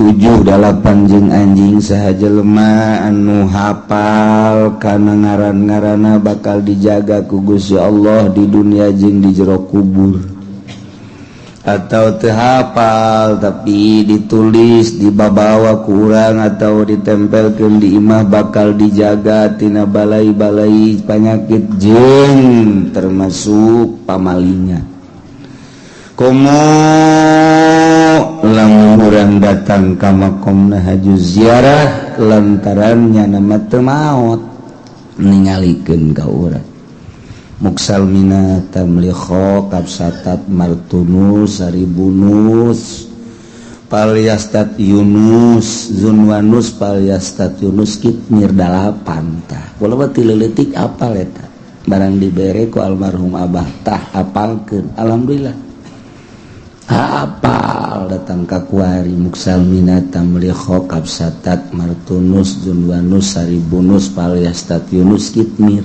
7 8 jeung anjing saha jelema anu hafal kana ngaran-ngaranna bakal dijaga ku Gusti Allah di dunia jeung di jero kubur atau teu hafal tapi ditulis dibabawa ku urang atau ditempelkeun di imah bakal dijaga tina balai-balai panyakit jeung termasuk pamalingan. Komo lamun urang datang ka makomna haju ziarah lantaran nyana mah teu maot ningalikeun ka urang. Muksalmina tamliho kapsatat martunus saribunus palyastat Yunus zunwanus palyastat Yunus kitmir 8 tah. Kula mah ti leutik apal eta. Barang dibere ku almarhum abah tah apalkeun. Alhamdulillah. Apal datang ka kuari muksalmina tamliho kapsatat martunus zunwanus saribunus palyastat Yunus kitmir.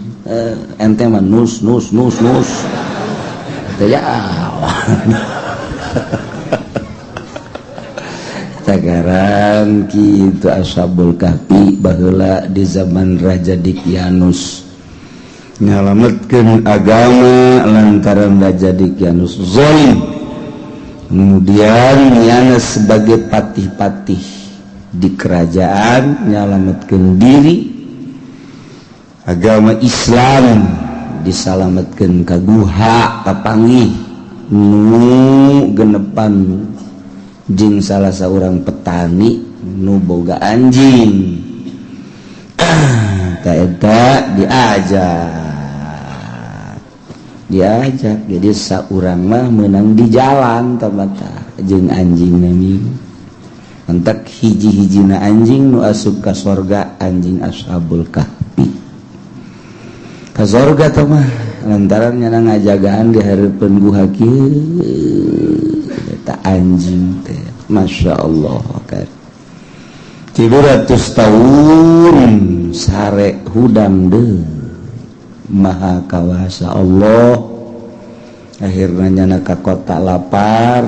Ente mah nus nus nus nus teh ya tagaran kitu Ashabul Kahfi baheula di zaman Raja Dikyanus nyalametkeun agama lantaran Raja Dikyanus zalim, kemudian nyana sebagai patih-patih di kerajaan nyalametkeun diri agama Islam disalametkeun ka guha kapanggih nu genepan jeung salah saurang petani nu boga anjing. Ta eta diajak jadi saurang mah meunang di jalan tamata jeung anjing nami entek hiji-hijina anjing nu asup ka sorga anjing Ashabul Kahfi ka sorga teh mah lantaran nyana ngajagaan di hareupeun guha kieu eta anjing teh Masya Allah kan 300 tahun sare hudang deui maha kawasa Allah. Akhirnya nyana ka kota lapar,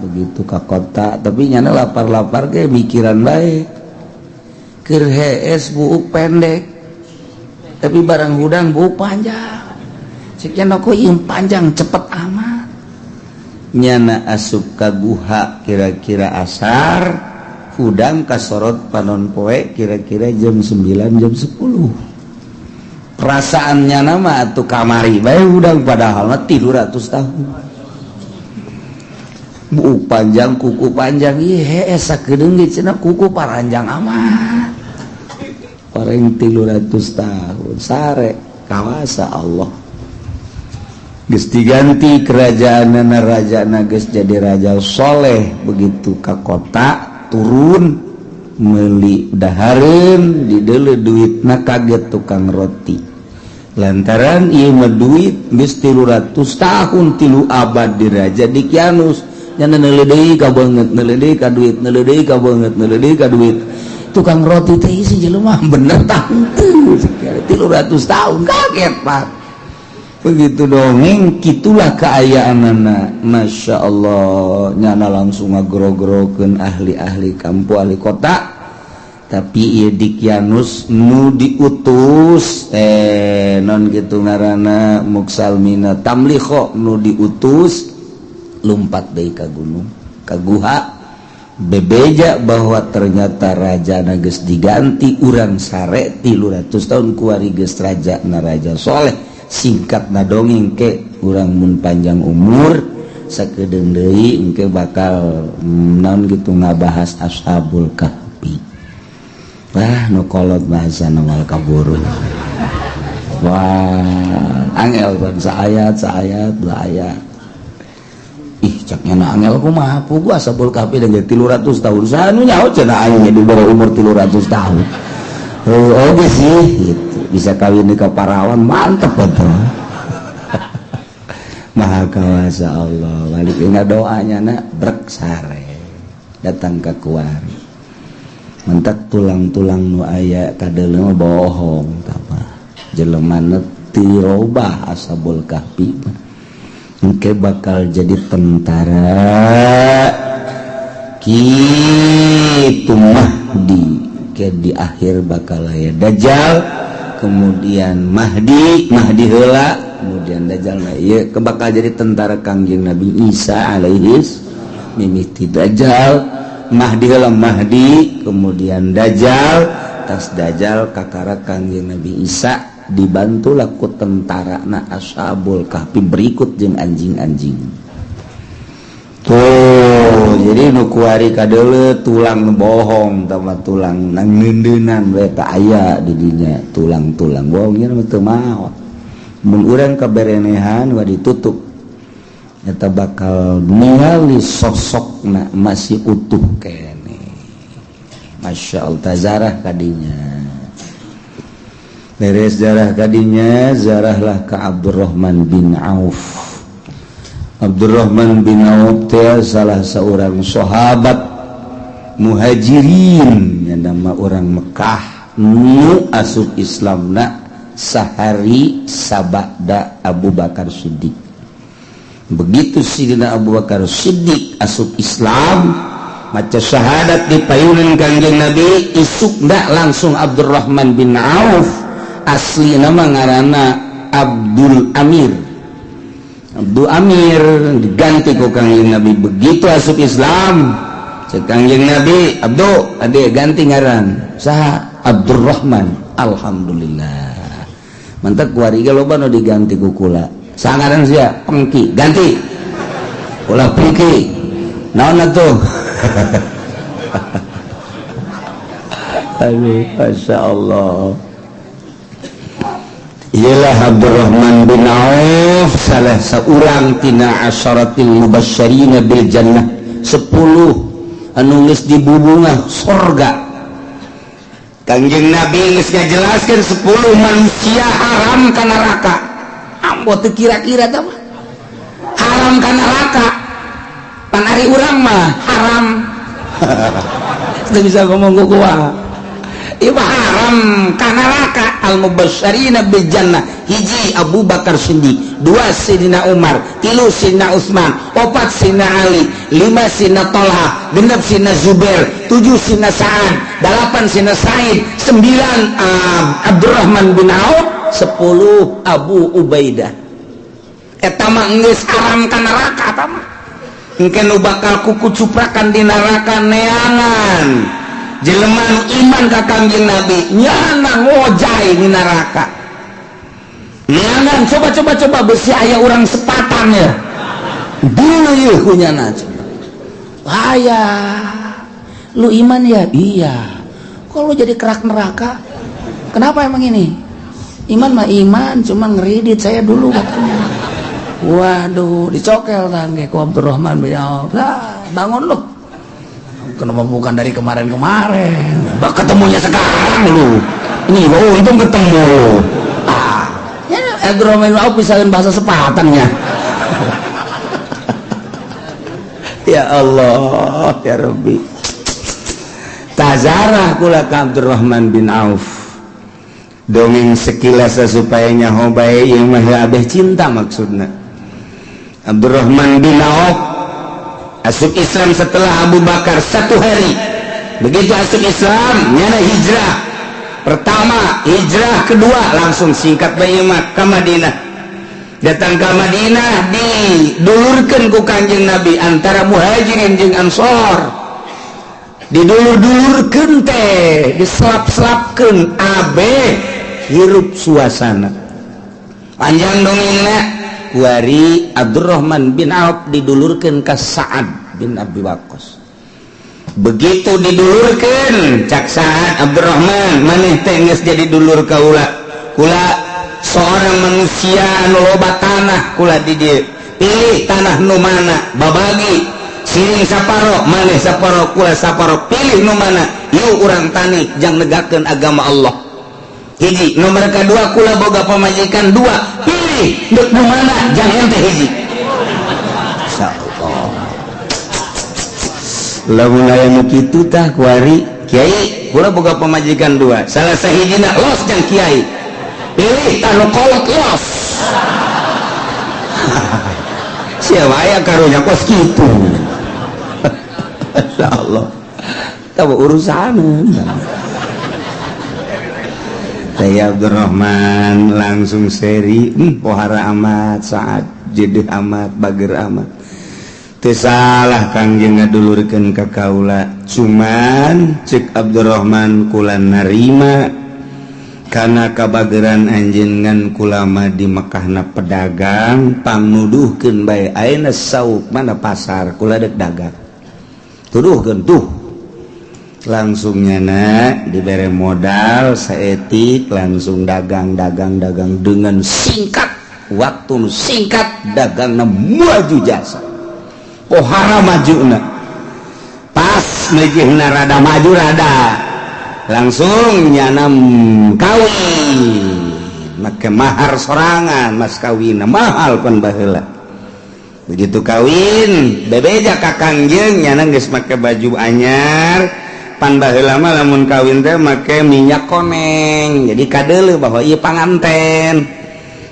begitu ka kota tapi nyana lapar-lapar ge mikiran bae keur hees buuk pendek tapi barang hudang buuk panjang sekian aku yang panjang cepet amat nyana asup ka guha kira-kira asar hudang kasorot panon poe kira-kira jam 9 jam 10 perasaan nyana mah atuh kamari bae hudang padahal mah 300 tahun buuk panjang kuku panjang ieu hees sakedeung ge cenah kuku paranjang amat orang 300 tahun sare kawasa Allah geus diganti kerajaanna rajana geus jadi raja soleh begitu ka kota turun meuli dahareun dideuleu duitna kaget tukang roti lantaran ieu mah duit geus 300 tahun 3 abad di Raja Dikyanus nya neuleuh deui ka beungeut neuleuh deui ka duit neuleuh deui ka beungeut neuleuh deui ka duit tukang roti teh isi jelema bener tah henteu 300 tahun kaget Pak. Begitu dongeng kitulah kaayaanana Masya Allah nyana langsung ngagro-grokeun ahli-ahli kampung ahli kota tapi ieu Dikyanus nu diutus non kitu ngaranna muksalmina tamliho nu diutus lumpat deui ka gunung ka guha bebeja bahwa ternyata raja geus diganti urang sare 300 tahun kuari geus raja na raja soleh singkat na dongeng ke urang mun panjang umur sakedeung deui engke bakal naon kitu ngabahas Ashabul Kahfi. Wah nu kolot bahasana wal kaburu. Wah angel ban saayat saayat dua ayat. Ih caknya na angel kumaha puguh Ashabul Kahfi dan 300 tahun sanu nyaho cenah aing di bawah umur 300 tahun. Oh oke sih gitu. Bisa kawin di kaparawan mantep betul. Maha kawasa Allah balik ingat doanya na brek sare datang ke kuari mentak tulang-tulang nu aya kadeuleu bohong tah jelema tirobah Ashabul Kahfi mah. Engke bakal jadi tentara kitu. Mahdi ke di akhir bakal aya Dajjal, kemudian Mahdi. Mahdi heula, kemudian Dajjal. Nah, ieu ke bakal jadi tentara Kangjeng Nabi Isa alaihis. Mimiti Dajjal, Mahdi heula, Mahdi, kemudian Dajjal. Tas Dajjal, kakara Kangjeng Nabi Isa dibantu laku tentara na Ashabul Kahfi, berikut jeung anjing-anjing tuh. Jadi nu kuari kadeuleu tulang bohong tama tulang nang neundeunan we teh aya di dinya. Tulang-tulang bohong mah teu maot. Mun urang kaberenehan wa ditutup eta bakal ningali sosokna masih utuh kene. Masya Allah. Tazarah kadinya, beres jarah kadinya, zarahlah ke Abdurrahman bin Auf. Abdurrahman bin Auf teh salah seorang sahabat muhajirin yang nama orang Mekah nu asup Islamna sahari sabada Abu Bakar Siddiq. Begitu Sidina Abu Bakar Siddiq asup Islam, maca syahadat di payunan Kangjeng Nabi, isuk ndak langsung Abdurrahman bin Auf, asli nama ngaranna Abdul Amir, Abdul Amir diganti ku Kangjeng Nabi. Begitu asup Islam, cek Kangjeng Nabi, "Abdul, ade ganti ngaran." Saha? Abdurrahman. Alhamdulillah. Mantap. Kuari ge loba nu diganti ku kula. Sangaran sia Pengki, ganti ulah Pengki. Naon atuh? Aduh, Masya Allah. Ialah Abdurrahman bin Auf salah seorang tina asyaratil mubasysyirina bil jannah, 10 anu geus dibubungah sorga. Kangjeng Nabi geus ngajelaskeun 10 manusia haram ka neraka. Ambo teu kira-kira tah mah. Haram ka neraka. Pan ari urang mah haram. Teu bisa ngomong ku kumaha. Ieu mah haram ka neraka. Al mubasysyirina bil jannah, hiji Abu Bakar Siddiq, dua Sayyidina Umar, tilu Sayyidina Utsman, opat Sayyidina Ali, lima Sayyidina Talha, genep Sayyidina Zubair, tujuh Sayyidina Sa'ad, delapan Sayyidina Sa'id, sembilan Abdurrahman bin Auf, 10 Abu Ubaidah. Eta mah geus haram ka neraka. Eta mah engke nu bakal kuku cuprakan di neraka neangan jelema nu iman ka Kangjeng Nabi, nyana ngojay di neraka neangan. Coba, coba, coba, besi aya urang sepatan ya dulu yeuh kunyana. Aya lu iman ya? Iya. Kok lu jadi kerak neraka? Kenapa emang? Ini iman mah iman, cuma ngeridit saya dulu katanya. Waduh, dicokel tangge ku Abdurrahman bin Auf. Lah, bangun lu. Kenapa bukan dari kemarin-kemarin? Bak ketemunya sekarang lu. Ini oh, untung ketemu. Ah, ya Abdurrahman bin Auf bisa bahasa sepatannya. Ya Allah, ya Rabbi. Tazarah kula ka Abdurrahman bin Auf. Dongeng sekilas supaya nyaho bae ieu mah abeh cinta maksudna. Abdurrahman bin Auf asup Islam setelah Abu Bakar satu hari. Begitu asup Islam, nyana hijrah pertama, hijrah kedua, langsung singkat bae mah ka Madinah. Datang ke Madinah, didulurkeun ku Kanjeng Nabi antara Muhajirin jeung Ansor. Didulur-dulurkeun teh, diselap-selapkeun abe hirup suasana. Panjang dongengna. Kuari Abdurrahman bin Auf didulurkeun ka Sa'ad bin Abi Waqqas. Begitu didulurkeun, cak Sa'ad, "Abdurrahman, maneh teh geus jadi dulur kaula. Kula seorang manusia anu loba tanah kula di dieu. Pilih tanah nu mana, babagi siring saparo, maneh saparo, kula saparo, pilih nu mana. Yuk urang tani jang negakeun agama Allah." Hiji. Nomor kedua, kula boga pamajikan dua, pilih dek nu mana jang ente. Hiji. Insyaallah lamun aya nu kitu tah kuari, "Kiai, kula boga pamajikan dua, salah sahijina los jang kiai." Pilih tah nu kolot los. Siapa aya karunya kos kitu. Insyaallah. Tahu urusan. Saya Abdurrahman langsung seri, pohara amat saat jedeh amat bager amat. Teu salah Kangjeng ngadulurkeun ka kaula, cuman cek Abdurrahman kula narima kana kabageran anjeun ngan kula mah di Mekahna pedagang, pangnuduhkeun bae ayeuna sauk mana pasar kula dek dagang. Tuduhkeun tuh. Langsung nyana dibere modal saetik, langsung dagang dagang dagang dengan singkat waktu, singkat dagangna maju jasa, pohara maju. Pas mejihna rada maju, rada langsung nyanam kawin make mahar sorangan, mas kawin mahal pan baheula. Begitu kawin bebeja ka Kangjeng, nyana geus make baju anyar. Pan baheula mah lamun kawin teh make minyak koneng, jadi kadeuleu bahwa ieu panganten.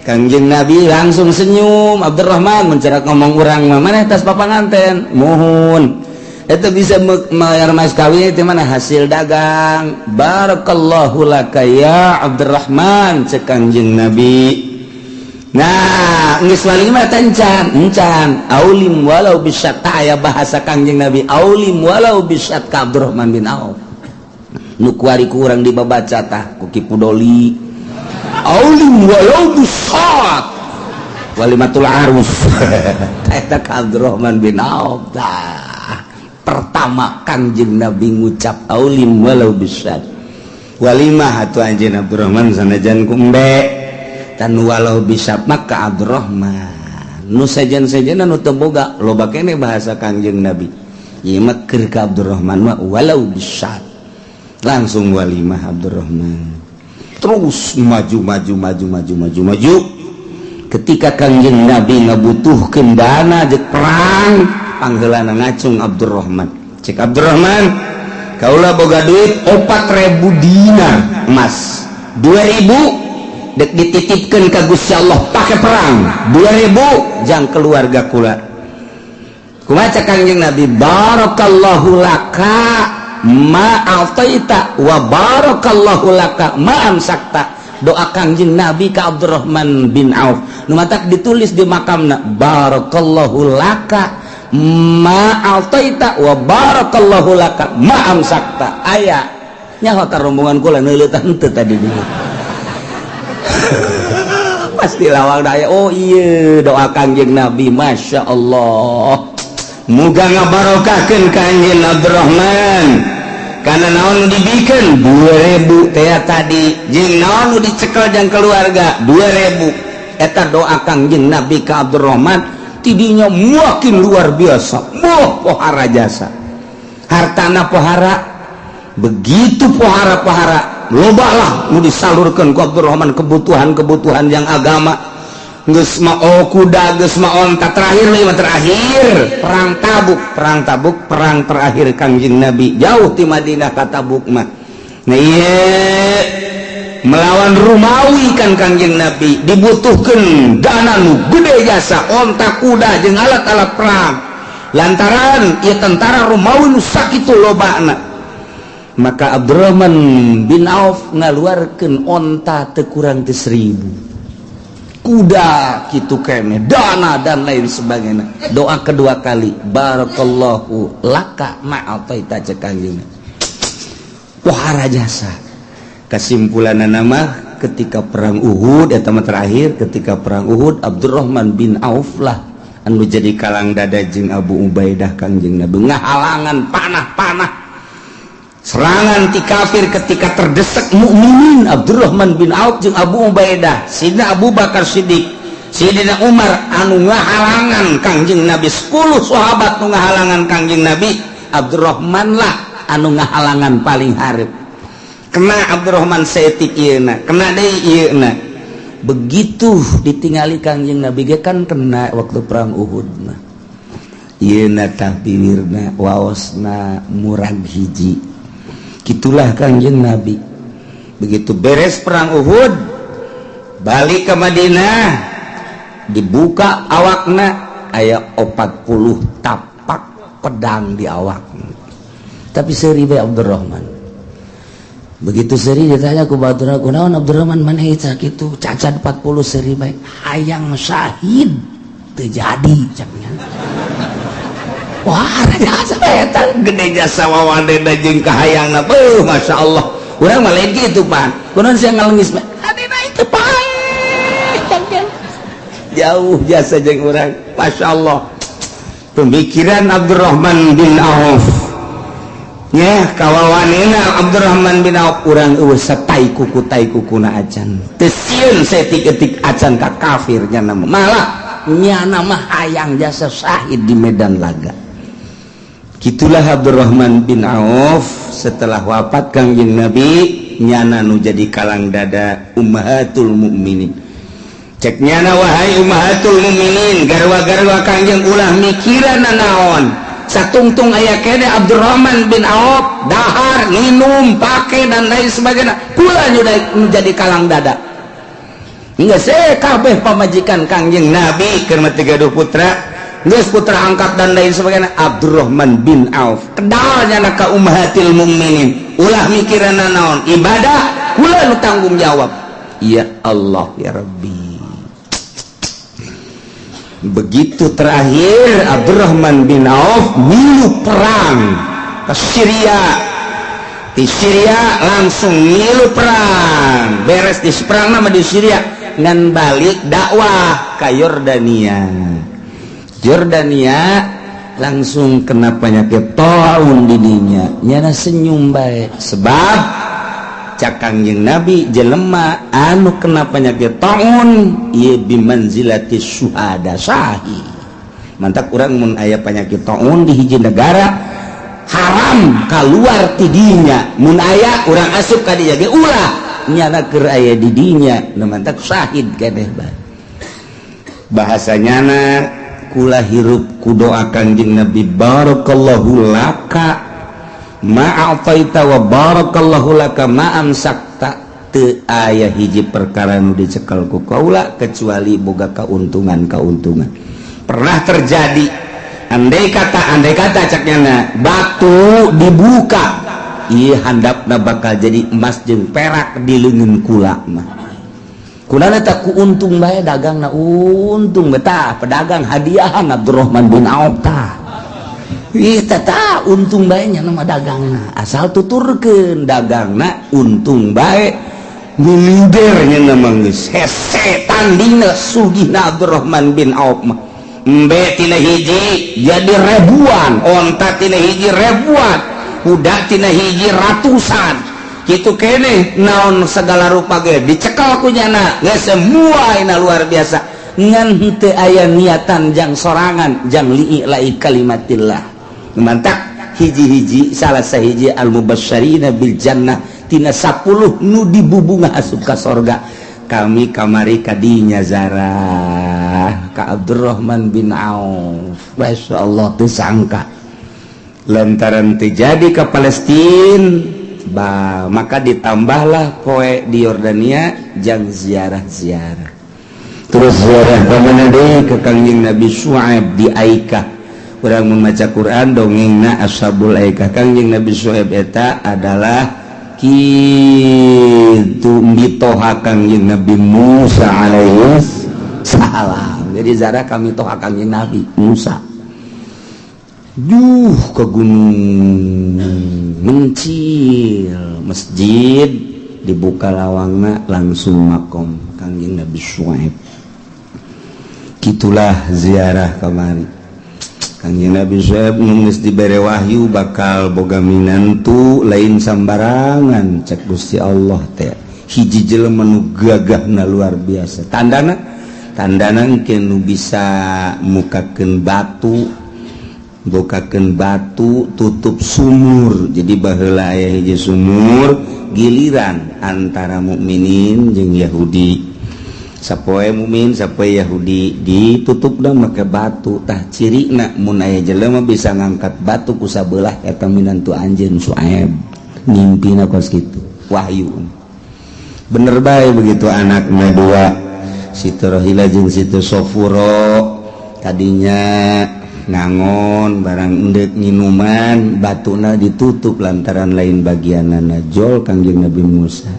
Kangjeng Nabi langsung senyum, "Abdurrahman," mencerak ngomong urang mah, "mana tas papanganten?" "Muhun." "Itu bisa bayar mas kawin itu mana hasil dagang?" "Barakallahu laka ya Abdurrahman," cek Kangjeng Nabi. Nah, geus walimah encan encan, "Aulim walau bisyat." Aya bahasa Kangjeng Nabi, "Aulim walau bisyat," ka Abdurrahman bin Auf. Nu kuari ku urang dibabaca tah ku Ki Pudoli, "Aulim walau bisyat," walimatul arus eta ka Abdurrahman bin Auf. Tah, pertama Kangjeng Nabi ngucap "Aulim walau bisyat." Walimah atuh anjeun Abdurrahman, sanajan ku embe tan walau bisa maka Abdurrahman nu sejen-sejen nu teu boga loba kene. Bahasa Kangjeng Nabi ieu mah keur ka Abdurrahman mah "walau bisyat." Langsung walimah Abdurrahman, terus maju maju maju maju maju maju. Ketika Kangjeng Nabi ngabutuhkeun dana jek perang, pangheulana ngacung Abdurrahman. Cek Abdurrahman, "Kaula boga duit 4000 dinar emas, 2000 dek dititipkan ke Gusti Allah pakai perang, 2000 jang keluarga kula." Kumaha cek Kangjeng Nabi? "Barakallahu laka ma a'taita wa barakallahu laka ma amsakta." Doa Kangjeng Nabi ka Abdurrahman bin Auf nu matak ditulis di makamna, "Barakallahu laka ma a'taita wa barakallahu laka ma amsakta." Aya nyaho ka rombongan kula neuleutan teu tadi dulu pasti lawang daya. Oh iya, doa Kangjeng Nabi, Masya Allah, muga ngabarokahkeun ka anjeun Abdurrahman karena naon nu dibikeun 2000 teh tadi jeung naon nu dicekel jang keluarga 2000. Eta doa Kangjeng Nabi ka Abdurrahman, tidinya makin luar biasa. Moh pohara jasa hartana, pohara begitu, pohara-pohara loba lah nu disalurkan ku Abdurrahman, kebutuhan-kebutuhan yang agama. Geus mah kuda, geus mah onta. Terakhir lima, terakhir perang Tabuk. Perang Tabuk perang terakhir Kangjeng Nabi jauh di Madinah ka Tabuk mah. Nah iya, melawan Rumawi kan Kangjeng Nabi dibutuhkan dana nu gede jasa, onta, kuda jeung alat-alat perang, lantaran ieu tentara Romawi nu sakitu lobana. Maka Abdurrahman bin Auf ngaluarkeun onta teu kurang ti 1000, kuda kitu kene, dana dan lain sebagainya. Doa kedua kali, "Barakallahu laka ma'ataita," cek Kangjeng. Pohara jasa. Kesimpulan nama, ketika perang Uhud eta mah terakhir, ketika perang Uhud Abdurrahman bin Auf lah anu jadi kalang dada jeung Abu Ubaidah. Kangjeng Nabi ngahalangan panah-panah serangan ti kafir. Ketika terdesak mukminin, Abdurrahman bin Auf jeung Abu Ubaidah, Sidina Abu Bakar Siddiq, Sidina Umar anu ngahalangan Kangjeng Nabi, 10 sahabat nu ngahalangan Kangjeng Nabi, Abdurrahman lah anu ngahalangan paling hareup. Kena Abdurrahman saeutik ieu, kena deui ieu. Begitu ditingali Kangjeng Nabi ge kan kena waktu perang Uhud mah ieu tah bibirna, waosna murag hiji. Gitulah Kangjeng Nabi. Begitu beres perang Uhud balik ke Madinah, dibuka awakna. Aya 40 tapak pedang di awak, tapi seuri bae Abdurrahman. Begitu seuri, ditanya ku batur, "Kunaon, Abdurrahman, maneh kitu cacat 40, seuri bae?" "Hayang syahid teu jadi," caknya. Wah, jasa eta gede, jasa wawadena jeung kahayangna. Beuh, Masya Allah, urang mah lain kitu, Pan. Kunaon sia ngalengis? Adina itu paeh. Jauh jasa jeung urang. Masya Allah, pemikiran Abdurrahman bin Auf ya, kawawanina Abdurrahman bin Auf. Urang eueuh satai kuku, tai kukuna acan, teu sieun saeutik-eutik acan ka kafir. Nyana malah, nyana mah hayang jasa syahid di medan laga. Gitulah Abdurrahman bin Auf. Setelah wafat Kangjeng Nabi, nyana nu jadi kalang dada ummahatul mukminin. Cek nyana, "Wahai ummahatul mukminin, garwa-garwa Kangjeng, ulah mikiran naon, satungtung aya kene Abdurrahman bin Auf, dahar, minum, pake, dan lain sebagainya. Kula nu jadi kalang dada." Hingga kabeh pamajikan Kangjeng Nabi keur mah gaduh putra, geus putra angkat dan lain sebagainya, Abdurrahman bin Auf kedalnya ka ummahatil mukminin, "Ulah mikiran naon, ibadah kula nu tanggung jawab." Ya Allah, ya Rabbi. Begitu terakhir Abdurrahman bin Auf milu perang ke Syria. Di Syria langsung milu perang, beres di perang nama di Syria ngan balik dakwah ke Yordania. Jordania langsung kena penyakit taun didinya. Nyana senyum baik, sebab cak Kangjeng Nabi, jelema anu kena penyakit taun ieu bimanzilati syuhada, syahid. Mantak urang mun aya penyakit taun di hiji negara, haram keluar tidinya. Mun aya urang asup ka dinya ge ulah, nyana keur aya di dinya. Nu mantak syahid keneh bae bahasa nyana. Kula hirup ku doa Kangjeng Nabi, "Barakallahu laka ma'ataita wa barakallahu laka ma'amsakta." Teu aya hiji perkara nu dicekel ku kaula kecuali boga keuntungan-keuntungan. Pernah terjadi, andai kata, andai kata, cak nyana, batu dibuka, ieu handapna bakal jadi emas jeung perak di leungeun kula mah. Kunana tak ku untung bae dagangna, untung betah pedagang hadiahan Abdurrahman bin Auf tah. Ih, tah, untung bae nya nama dagangna, asal tuturkeun dagangna untung bae. Miliudernya nama geus hese tandingna sugihna Abdurrahman bin Auf mah. Embe tina hiji jadi ribuan, onta tina hiji ribuan, kuda tina hiji ratusan, gitu kene. Naon segala rupa ge dicekal ku nyana geus semua ina luar biasa. Ngan henteu aya niatan jang sorangan, jang li'i'lai kalimatillah. Mantak hiji-hiji, salah sahiji al mubasysyirina bil jannah, tina 10 nu dibubunga asup ka sorga. Kami kamari kadinya zarah ka Abdurrahman bin Auf. Masya Allah, teu sangka lantaran terjadi ke Palestina ba, maka ditambahlah poe di Yordania jang ziarah-ziarah. Terus ziarah ke mana deui? Ke Kangjeng Nabi Syuaib di Aikah. Urang membaca Quran, dongengna Ashabul Aikah. Kangjeng Nabi Syuaib eta adalah kitu mitoha Kangjeng Nabi Musa alaihi salam. Jadi ziarah kami toha Kangjeng Nabi Musa. Duh, ke gunung mencil, masjid dibuka lawangna, langsung makom Kangjeng Nabi Syuaib. Gitulah ziarah kamari. Kangjeng Nabi Syuaib geus dibere wahyu bakal boga minantu lain sambarangan. Cek Gusti Allah teh hiji jelema nu gagahna luar biasa. Tandana, tandana engke nu bisa mukakeun batu, bukakeun batu tutup sumur. Jadi baheula aya hiji sumur giliran antara mukminin jeung Yahudi. Sapoe mukmin, sapoe Yahudi, ditutup dah make batu. Tah, cirina mun aya jelema bisa ngangkat batu ku sabelah, eta minantu anjeun Suaib. Ngimpina kos kitu, wahyu bener bae. Begitu anakna dua, Siti Rohila jeung Siti Sofuro. Tadinya ngangon barang endek nginuman batuna ditutup lantaran lain bagianana jol Kangjeng Nabi Musa.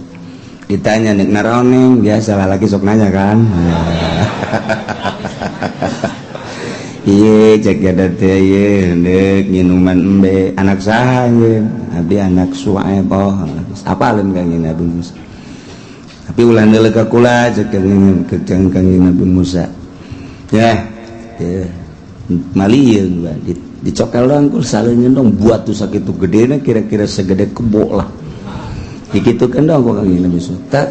Ditanya nek naroneng biasa lah laki sok nanya kan. Iye cek gada teh ieu endek nginuman embe anak saha ieu abdi anak Suaib. Oh apaleun Kangjeng Nabi Musa. Tapi ulah neuleuh ka kula cek Kangjeng Nabi Musa. Ya ya malieun ba dicokel doang kul saleunyeun dong buat tuh sakitu gedena kira-kira segede kebo lah. Dikitukeun dong ku Kangjeng Nabi Musa. Tak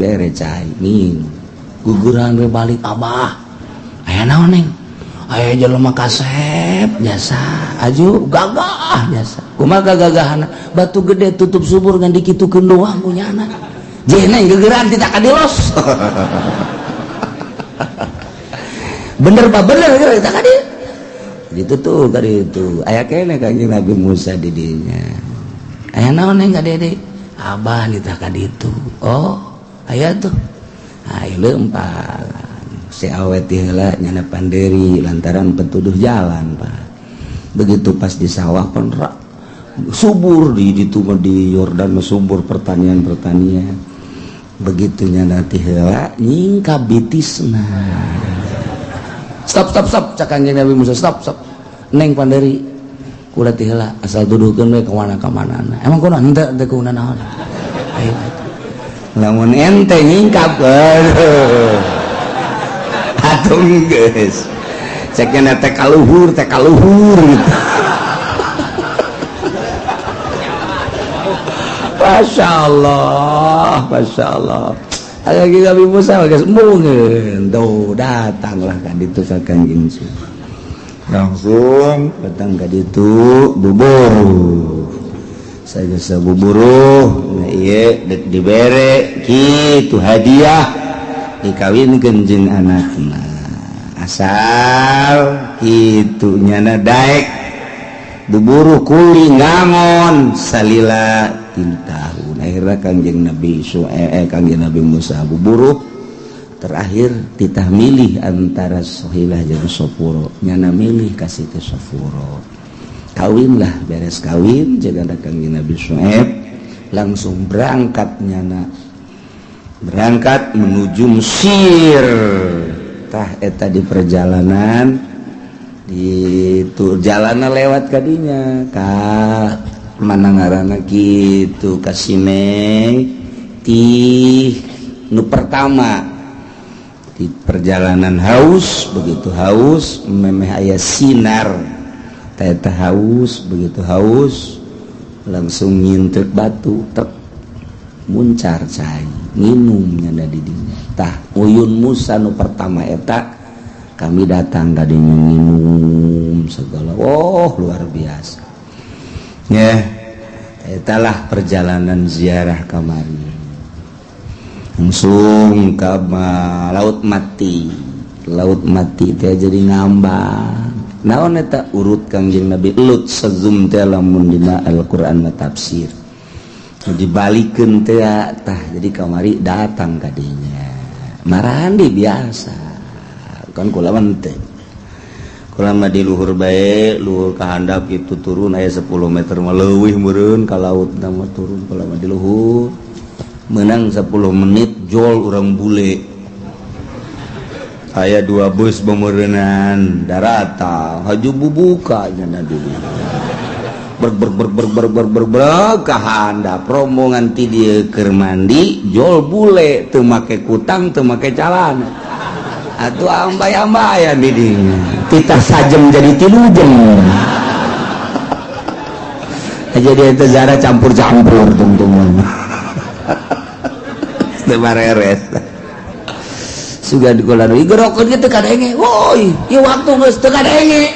bere cai minum. Guguran we balik abah. Aya naon neng? Aya jelema kasep jasa aju gagah jasa. Kumaha gagahana? Batu gede tutup subur ngan dikitukeun doang ku nyana. Jeung gegeran tidak kadilos. Bener pak bener kita kadi. Gitu tuh kadi itu. Aya keneh Kangjeng Nabi Musa di dinya. Aya naon neng ka dede? Abah nitah ka ditu. Oh, aya tuh. Ayo leumpang. Si awet heula nyana panderi lantaran petuduh jalan pak. Begitu pas di sawah pun subur di ditu mah di Yordan mah subur pertanian-pertanian. Begitu nyana ti heula nyingkap bitisna. Stop stop stop cak Kangjeng Nabi Musa stop stop. Neng panderi kula ti heula asal tuduhkeun we ka mana ka manana. Emang kunaon henteu teu kunaon naon. Ayo lamun ente nyingkap atung geus ceknya teh kaluhur gitu. Masya Allah, Masya Allah. Lagi Nabi Musa geus embungeun tuh datanglah ka ditu ka Kangjeng langsung datang ka ditu buburuh sageus buburuh nah ieu deuk dibere kitu hadiah dikawinkeun jeung anakna asal kitu nyana daek buburuh kuli ngangon salila 3 tahun. Akhirna Kangjeng Nabi Kangjeng Nabi Musa buburuh terakhir titah milih antara Sohilah jeung Sofuro. Nyana milih ka Siti Sofuro. Kawinlah beres kawin jeung Kangjeng Nabi Suaib langsung berangkat nyana. Berangkat menuju Mesir. Tah eta di perjalanan di jalanan lewat kadinya ka mana ngaranna kitu ka Sinai ti nu pertama di perjalanan haus begitu haus memeh aya sinar tah eta haus begitu haus langsung nyintek batu tek muncar cai minum nyanda di dinya. Tah uyun Musa nu pertama eta kami datang ka dinya minum segala. Oh luar biasa. Ya, etalah perjalanan ziarah kamari. Langsung ke Laut Mati. Laut Mati teh jadi ngambang. Naon eta urut Kangjeng Nabi Lut sezum teh lamun dina Al-Qur'an mah tafsir. Dibalikeun teh tah jadi kamari datang ka dinya. Marandi biasa. Kan kula mah teh. Kula mah di luhur bae, luhur ka handap kitu turun aya 10 meter mah leuwih meureun ka laut mah turun kula mah di luhur. Menang 10 menit jol urang bule. Aya 2 bus bemeureunan darata haju bubuka nya dulu. Ber ber ber ber ber ber ber ber ka handap rombongan ti dieu keur mandi jol bule teu make kutang teu make calana. Atuh ambay-ambayan di dinya. Titah sajem jadi 3 jam. Jadi eta zara campur-campur tungtungan. Teu bareres. Sugan kula nu gerokeun ge teu kadenge. Woi, ieu waktu geus teu kadenge.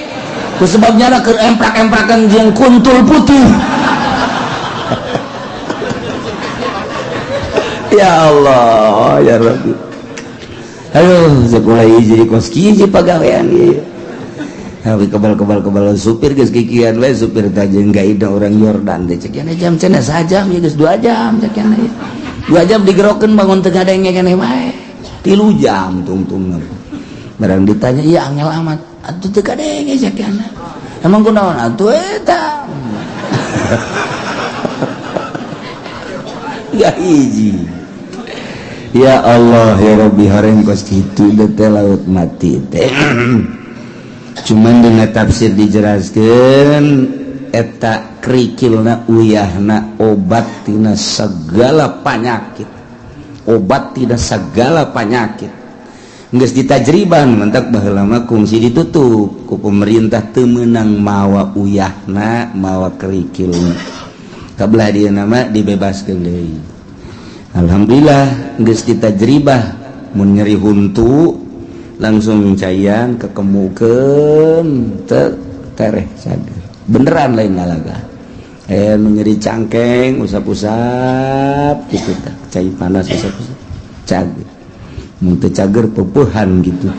Ku sebabnya keur emprak-emprakan jeung kuntul putih. Ya Allah, ya Rabbi. Aduh, sekolah jadi kos kieu pagawean ieu. Tapi kebal-kebal-kebal supir geus kikian we supir teh jeung gaida orang Yordan teh cek jam cenah sajam ieu geus 2 jam cek 2 jam digerokeun bangun teu ngadenge keneh wae. 3 jam tungtungna. Barang ditanya, iya angel amat. Atuh teu kadenge sakiana. Emang kunaon atuh eta? Ya hiji. Ya Allah ya Rabbi horeng kos kitu teh laut mati teh. Cuman dina tafsir dijelaskeun eta kerikilna uyahna obat tina segala penyakit. Obat tina segala penyakit. Geus ditajriban mentak baheula mah kungsi ditutup ku pemerintah teu meunang mawa uyahna mawa kerikilna. Kabelah dieu mah dibebaskeun deui. Alhamdulillah geus ditajribah mun nyeri huntu langsung cayan kekemukeun teu tereh sager. Beneran lain ngalaga. Nu nyeri cangkeng usap-usap kitu tah cai panas usap-usap cager. Mun teu cager peupehan gitu.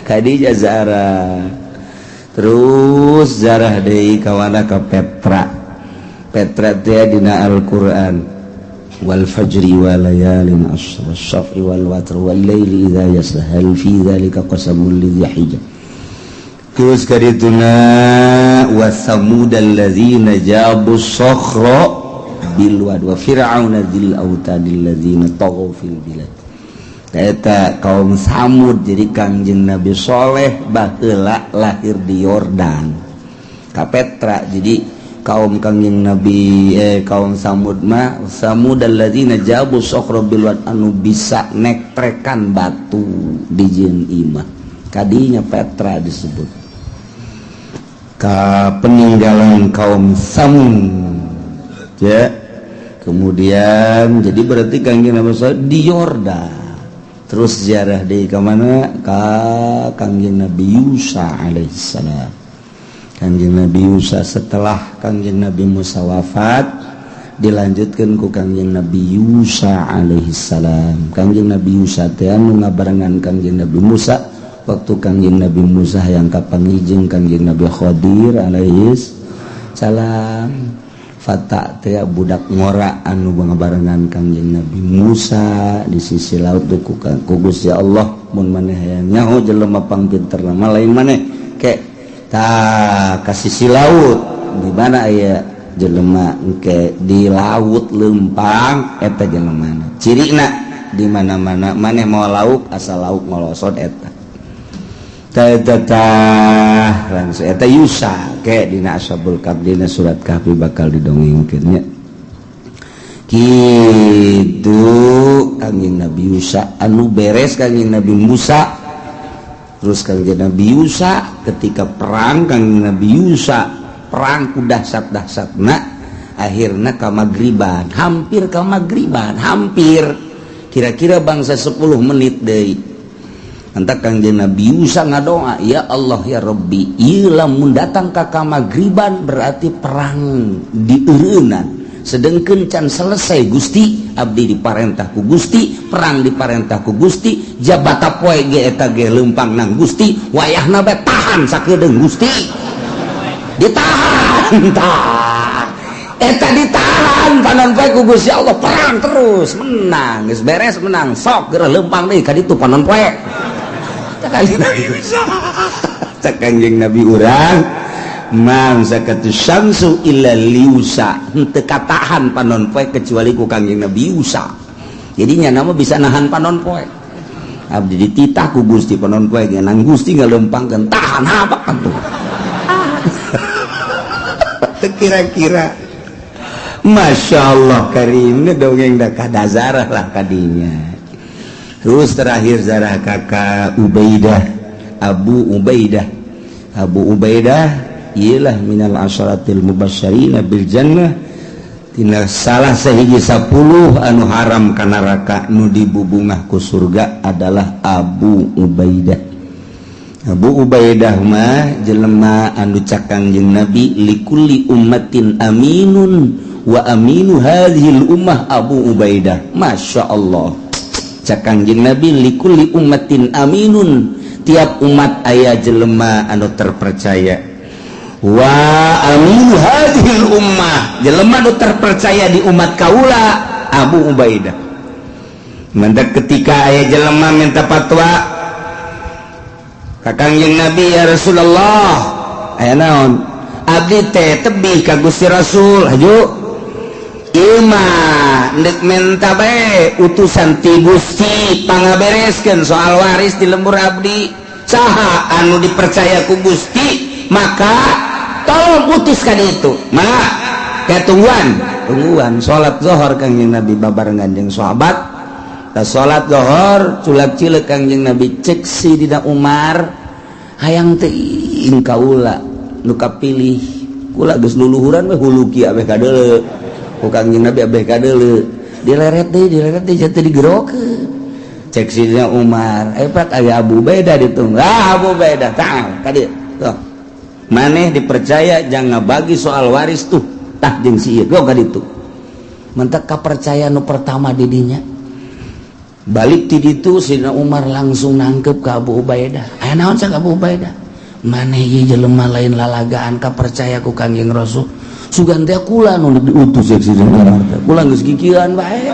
Khadijah Zara. Terus zarah deui kawana ka Petra. Petra teh dina Al-Qur'an. Wal fajri wa layalin ashr wasyaf'i wal watr wal laili idza yasr hal fi dzalika qasamul lidzi hijr. Terus kadituna wa samudal ladzina jabu sakhra bil wad wa fir'auna dzil autadil ladzina taghaw fil bilad. Eta kaum Samud jadi Kangjeng Nabi Soleh baheula lahir di Yordan ka Petra. Jadi kaum Kangjeng Nabi kaum Samud mah Samudal ladzina jabu sakhra bil wad anu bisa nektrekan batu di jeung imah. Kadinya Petra disebut ka peninggalan kaum Samud ya. Kemudian jadi berarti Kangjeng Nabi Soleh di Yordan. Terus ziarah di ke mana? Ka Kangjeng Nabi Yusa alaihissalam. Kangjeng Nabi Yusa setelah Kangjeng Nabi Musa wafat dilanjutkan ku Kangjeng Nabi Yusa alaihissalam. Kangjeng Nabi Yusa teh anu ngabarengan Kangjeng Nabi Musa waktu Kangjeng Nabi Musa yang kapanggih Kangjeng Nabi Khadir alaihis salam. Fata teh budak ngora anu ngabarengan Kangjeng Nabi Musa di sisi laut ku Gusti Allah mun maneh hayang nyaho jelema pangpinter mah lain maneh ke tah ka sisi laut di mana aya jelema engke di laut leumpang eta jelemana cirina di mana-mana maneh mau lauk asal lauk ngolosot eta tah langsung eta Yusa ke dina Ashabul Kahfi dina surat Kahfi bakal didongengkeun nya kitu Kangjeng Nabi Yusa anu beres Kangjeng Nabi Musa. Terus Kangjeng Nabi Yusa ketika perang Kangjeng Nabi Yusa perang ku dahsat-dahsatna akhirna ka magriban hampir ka magriban hampir kira-kira bangsa 10 menit deui. Antak Kangjeng Nabi Yusa ngadoa, ya Allah ya Rabbi, ieu lamun datang ka kamagriban berarti perang dieureunnan. Sedengkeun can selesai Gusti, abdi diparentah ku Gusti, perang diparentah ku Gusti, jabata poe ge eta ge leumpang nang Gusti, wayahna bae tahan sakedeung Gusti. Ditahan tah. Eta ditahan panon poe ku Gusti Allah perang terus menang, geus beres menang, sok geura leumpang deui ka ditu panon poe. Cek Kangjeng Nabi urang mangsa katu syamsu illa liusa henteu katahan panon poe kecuali ku Kangjeng Nabi Yusa. Jadinya nama bisa nahan panon poe. Abdi dititah ku Gusti panon poe ge nang Gusti ngalempangkeun tahan apa atuh. Teu kira-kira Masya Allah karim dongeng da kadazarah lah kadinya. Terus terakhir zarah kakak Ubaidah, Abu Ubaidah. Abu Ubaidah ialah minal asyaratil mubasysyirina bil jannah tina salah sahiji 10 anu haram ka neraka nu dibubungah ku surga adalah Abu Ubaidah. Abu Ubaidah mah jelema anu cak Kangjeng Nabi likulli ummatin aminun wa aminu hadhil ummah Abu Ubaidah. Masya Allah. Cak Kangjeng Nabi likulli ummatin aminun, tiap umat aya jelema anu terpercaya. Wa aminu hadhil ummah, jelema anu terpercaya di umat kaula Abu Ubaidah. Mantak ketika aya jelema minta fatwa ka Kangjeng Nabi, "Ya Rasulullah, aya naon? Abdi teh tebih ka Gusti Rasul, haju ieu mah ndek menta bae utusan ti Gusti pangabereskeun soal waris di lembur abdi. Saha anu dipercaya ku Gusti, maka tolong putuskan itu." Maka kayak tungguan tungguan salat zuhur Kangjeng Nabi babarengan jeung sahabat. Ta salat zuhur, culak cileuk Kangjeng Nabi. Cek Sidina Umar, "Hayang teuing kaula nu kapilih, kula geus luluhuran we hulu kieu abeh kadeuleu ku Kangjeng Nabi, abeh kadeuleu, dileret deui, dileret deui, jatuh digerokeun." Cek Sidina Umar, "Eh, pak, aya Abu Ubaidah ditunggu." Ah, Abu Ubaidah tah ka dieu tuh, maneh dipercaya jangan bagi soal waris tuh, tah jeung si ieu go ka ditu. Mentek kapercayaan nu pertama didinya. Balik ti ditu, Sidina Umar langsung nangkep ke Abu Ubaidah. "Aya naon?" cak Abu Ubaidah. "Maneh ieu jelema lain lalagaan, kapercaya ku Kangjeng Rasul. Sugan teh kula nu diutus." Cek Sidina Umar teh, "Kula geus kikieuan bae,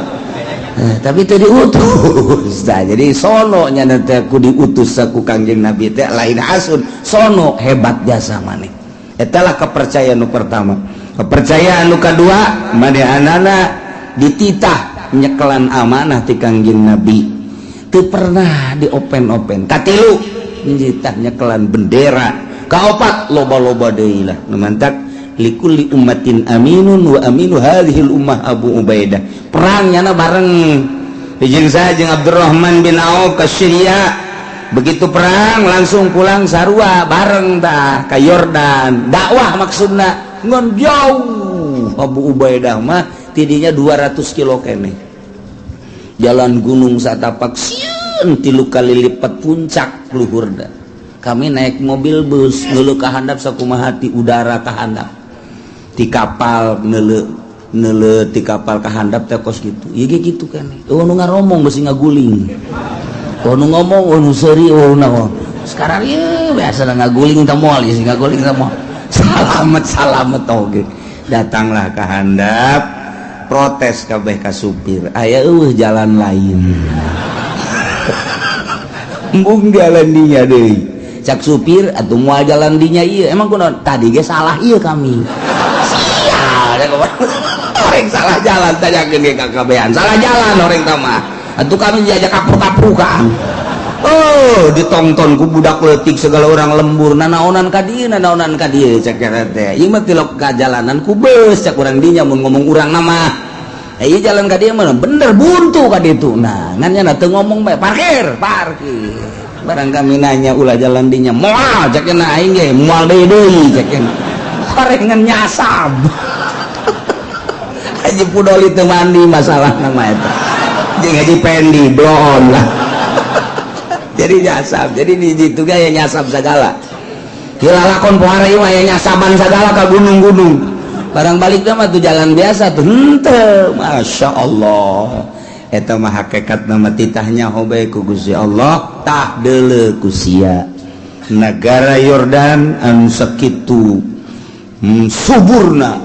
tapi teu diutus." Tah, jadi sono nya teh ku diutus ku Kangjeng Nabi teh lain asun sono, hebat jasa maneh. Eta lah kepercayaan nu pertama. Kepercayaan nu kadua, manehanana dititah nyekelan amanah ti Kangjeng Nabi, teu pernah di open-open. Katilu, dititah nyekelan bendera. Kaopat, loba-loba deui lah. Nu mantak likulli ummatin aminun wa aminu hadhil ummah Abu Ubaidah. Perang nyana bareng jeung saya jeung Abdurrahman bin Auf ke Syria. Begitu perang langsung pulang sarua bareng tah ka Yordan dakwah. Maksudna ngon jauh Abu Ubaidah mah, tidinya 200 kilo kene, jalan gunung satapak, sieun 3 kali lipat puncak luhurna. Kami naik mobil bus, ngeuleuh ka handap sakumaha ti udara ka handap, di kapal nele nele di kapal ka handap teh kos gitu. Ieu ge kitu kan. Oh, nu ngaromong besi ngaguling, oh, nu ngomong, oh, nu seuri, oh, naon. Sekarang ieu biasa ngaguling teh, moal ieu ngaguling teh moal. Salamet salamet oge. Datanglah ke handap, protes kabeh ka supir, "Aya eueuh jalan lain? Embung jalan dinya deui." Cak supir, "Atuh moal jalan dinya ieu." "Emang kunaon? Tadi ge salah ieu kami." Sial, orang salah jalan, tanyakeun ge ka kabehan, salah jalan orang mah. Atuh kami diajak kapur-kapukan. Oh, ditonton ku budak leutik segala orang lembur, "Nanaonan ka dieu, nanaonan ka dieu?" cek teh. "Ieu mah tilok ka jalanan ku beus," cak urang dinya mun ngomong urang nama. "Eh, ieu jalan ka dieu mah bener buntu ka ditu." Nah, ngan nya teu ngomong bae, parkir, parkir. Barang kami nanya, "Ulah jalan dinya?" "Moal," cek na, "aing ge moal deui deui," cek. Horengan nyasab. Haji Pudoli teu mandi masalah nama eta. Jeung Haji Pendi bloon lah. Jadi nyasab, jadi di situ gaya nyasab segala. Kira lakon pohara ieu mah aya nyasaban segala ka gunung-gunung. Barang balik mah tuh jalan biasa tuh henteu. Masya Allah. Eta mah hakikat nama titahnya hobe ku Gusti Allah. Tah, deuleu ku sia. Negara Yordan anu sakitu suburna,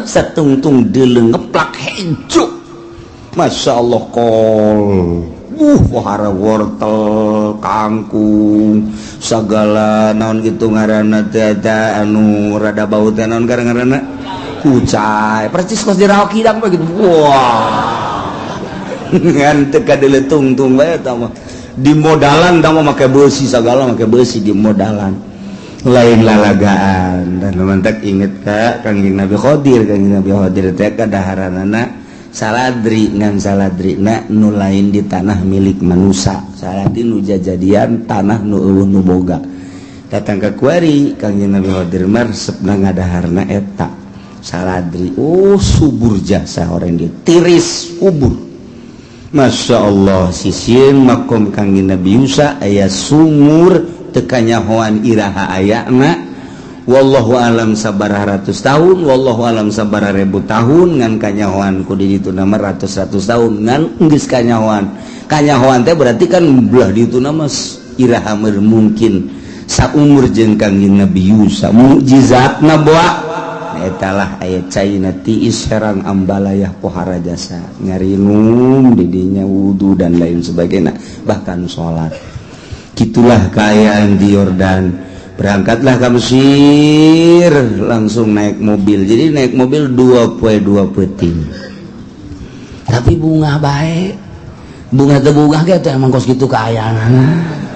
satungtung deuleu ngeplak hejo. Masya Allah, kol pohara wortel, kangkung segala, naon gitu ngaranna teh, anu rada bau teh, naon ngaranna, kucai, percis kos di rawa kidang gitu. Wah, ngan teu kadeuleu tungtung bae eta mah. Di modalan tah mah make beusi segala, make beusi di modalan, lain lalagaan. Dan mantak inget ka Kangjeng Nabi Khadir. Kangjeng Nabi Khadir teh kadaharanana saladri, ngan saladri na nu lain di tanah milik manusia, saladri nu jajadian tanah nu eueuh nu boga. Datang ke kuari Kangjeng Nabi Khadir mah resepna ngadaharna eta saladri. Oh, subur jasa orang dia, tiris kubur. Masya Allah, sisieun makom Kangjeng Nabi Musa aya sumur, teu kanyahoan iraha ayana, wallahu alam sabaraha ratus tahun, wallahu alam sabaraha ribu tahun, ngan kanyahoan ku di ditu nama ratus-ratus tahun. Ngan geus kanyahoan, kanyahoan teh berarti kan belah ditu nama iraha mungkin saumur jeung Kangjeng Nabi Musa mukjizatna boa. Etalah aya caina tiis herang ambalayah pohara jasa ngarinum didinya wudu dan lain sebagainya, bahkan sholat. Gitulah keayaan di Yordan. Berangkatlah ke Mesir langsung naik mobil. Jadi naik mobil 2 poe 2 peuting, Tapi bungah bae, bunga teu bunga gitu, emang kos gitu keayaan.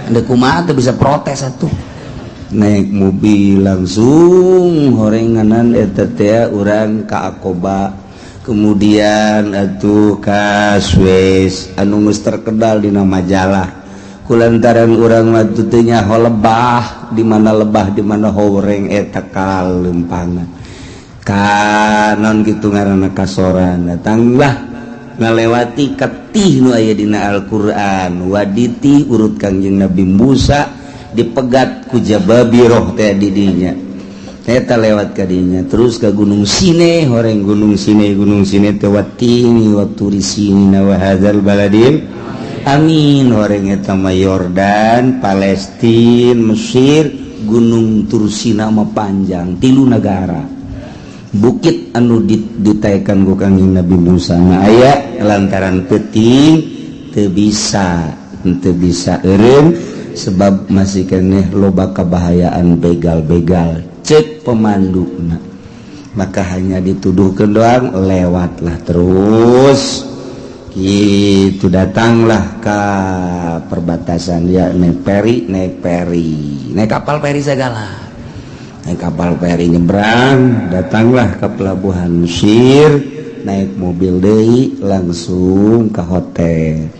Ada kumaha teu bisa protes atuh. Naik mobil langsung horenganan eta teh urang ka Akoba, kemudian atuh ka Suez anu geus terkenal dina majalah, kulantaran urang mah teu nyaho lebah di mana, lebah di mana, horeng eta kalempangan kanon gitu ngaranna kasoran. Datanglah ngalewati ketih nu aya dina Al-Qur'an, waditi urut Kangjeng Nabi Musa dipegat ku Jababiroh teh didinya eta, lewat kadinya terus ke Gunung Sine, horeng Gunung Sine. Gunung Sine teh watini waturi sinina wa hadzal baladil amin. Horeng eta mah Yordan, Palestina, Mesir. Gunung Tursina mah panjang tilu negara, bukit anu ditaekan ku Kangjeng Nabi Musa. Nah, aya lantaran peuting teu bisa eureun sebab masih keneh loba kebahayaan begal-begal cek pemandu, maka hanya dituduhkan doang, lewatlah terus gitu. Datanglah ke perbatasan ya, naik peri, naik peri, Naik kapal peri segala. Naik kapal peri nyebrang, datanglah ke pelabuhan Mesir, naik mobil deui langsung ke hotel.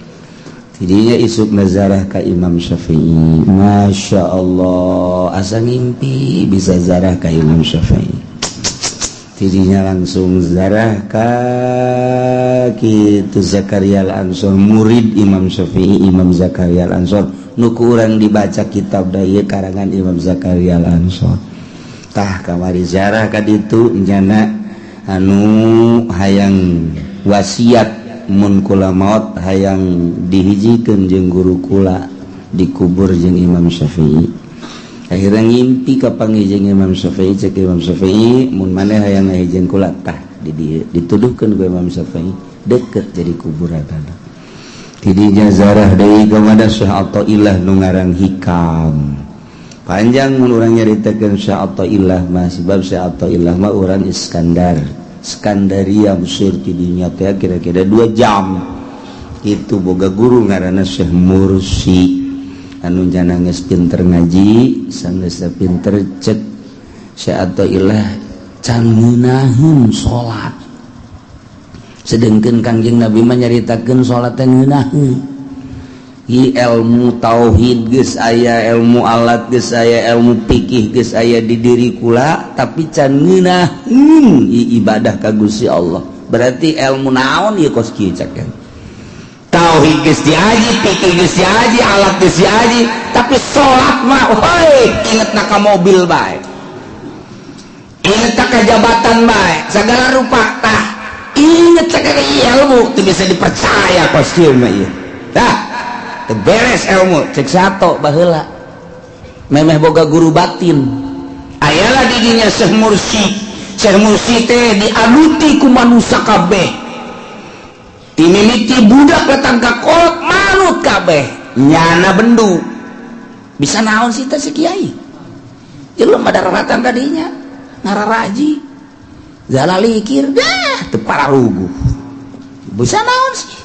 Jadinya isuk nazarah ke Imam Syafi'i. Masya Allah, asa ngimpi bisa zarah ke Imam Syafi'i. Tidinya langsung zarah ke gitu Zakaria Al-Ansor, murid Imam Syafi'i. Imam Zakaria Al-Ansor nu ku urang dibaca kitab daya karangan Imam Zakaria Al-Ansor. Tah, kamari zarah ka ditu, nyana anu hayang wasiat, mun kula maot hayang dihijikeun jeung guru kula, dikubur jeung Imam Syafi'i. Akhirnya ngimpi kapanggih jeung Imam Syafi'i. Cek Imam Syafi'i, mun maneh hayang ngahijieun kula, tah di dieu. Dituduhkeun ku Imam Syafi'i deket jadi kuburan. Tidinya zarah deui kepada Syekh Athaillah nu ngarang Hikam. Panjang mun urang nyaritakeun Syekh Athaillah mah, sebab Syekh Athaillah mah urang Iskandar, Skandaria, Mesir. Tidinya teh kira-kira 2 jam. Itu boga guru ngaranna Syekh Mursi anu jana geus pinter ngaji, sanggeus pinter. Cek Syekh Athaillah, can ngeunaheun salat, sedangkan Kangjeng Nabi mah nyaritakeun salat teh ngeunaheun. Ilmu tauhid geus aya, ilmu alat geus aya, ilmu fikih geus aya di diri kula, tapi can ngeunaheun ibadah ka Gusti Allah. Berarti ilmu naon ieu kos kieu? Cek tauhid geus diaji, fikih geus diaji, alat geus diaji, tapi salat mah hoi inget na ka mobil bae, inget ka jabatan bae, segala rupa. Tah, inget segala ilmu teu bisa dipercaya kos kieu mah ieu. Tah, beres ilmu. Cek sato baheula memeh boga guru batin, ayalah didinya Syekh Mursi. Syekh Mursi teh dianuti ku manusia kabeh, timimiti budak datang ka kolot manut kabeh. Nyana bendu bisa naon sih teh si kiai jelema daratan kadinya ngararaji zalalikir dah teu pararuguh, bisa naon sih?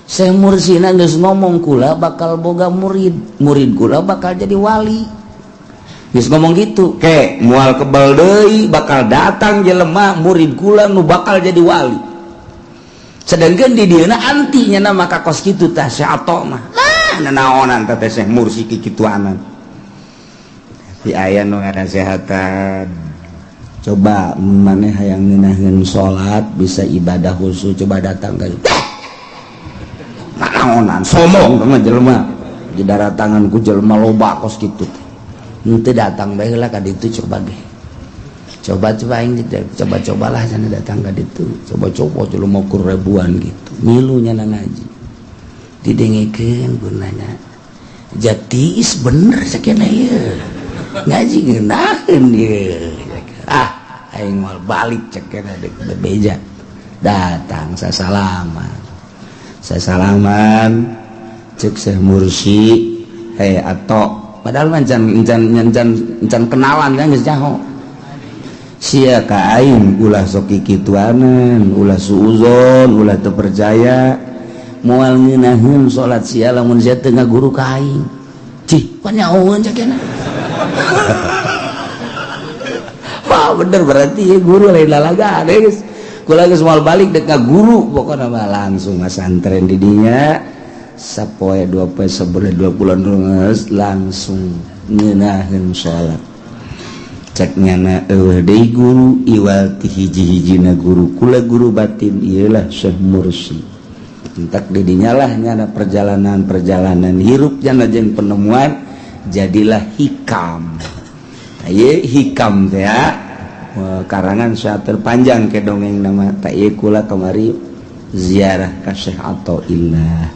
Syekh Mursina geus ngomong, kula bakal boga murid, murid kula bakal jadi wali, geus ngomong gitu. Ke moal kebal deui bakal datang jelema murid kula nu bakal jadi wali, sedangkan di dieuna anti nya maka kos kitu. Tah, Syekh Ato mah lah nanaonan teh Syekh Mursi kikituanan. Di aya nu ngasehatan, coba maneh hayang ngeunaheun salat, bisa ibadah khusus, coba datang ka naonan, sombong sama jelema di daratangan ku jelema loba kos kitu. Henteu datang bae lah ka ditu. Coba ge, coba coba aing coba cobalah sana datang ka ditu, coba coba jelema kur ribuan gitu milu nya ngaji, didengekeun gunanya jati is bener sakieu ieu ngaji ngeunaheun ieu. Ah, Aing moal balik cek kena dek bebeja. Datang sasalaman. Sasalaman cek Syekh Mursi, hei ato. Padahal mah encan kenalan kan geus nyaho. Sia ka aing ulah sok kikituanan, ulah suuzon, ulah teu percaya. Moal ngeunaheun salat sia lamun sia teu ngaguru ka aing. Cih, pan nyahoeun cek cenah. Wah, bener berarti ya guru lain lalaga geus. Kula geus moal balik dek ngaguru pokona mah langsung masantren di dinya. Sapoe dua poe sebulan 2 bulan geus langsung ngeunaheun salat. Cek nyana eueuh deui guru iwal ti hiji-hijina guru kula guru batin ieu lah Syekh Mursi. Entak di dinya lah nyana perjalanan-perjalanan hirup nyana jeung penemuan jadilah hikam. Ieu hikam teh karangan syair panjang ke dongeng nama tak ieu kula kamari ziarah ka Syekh Athaillah.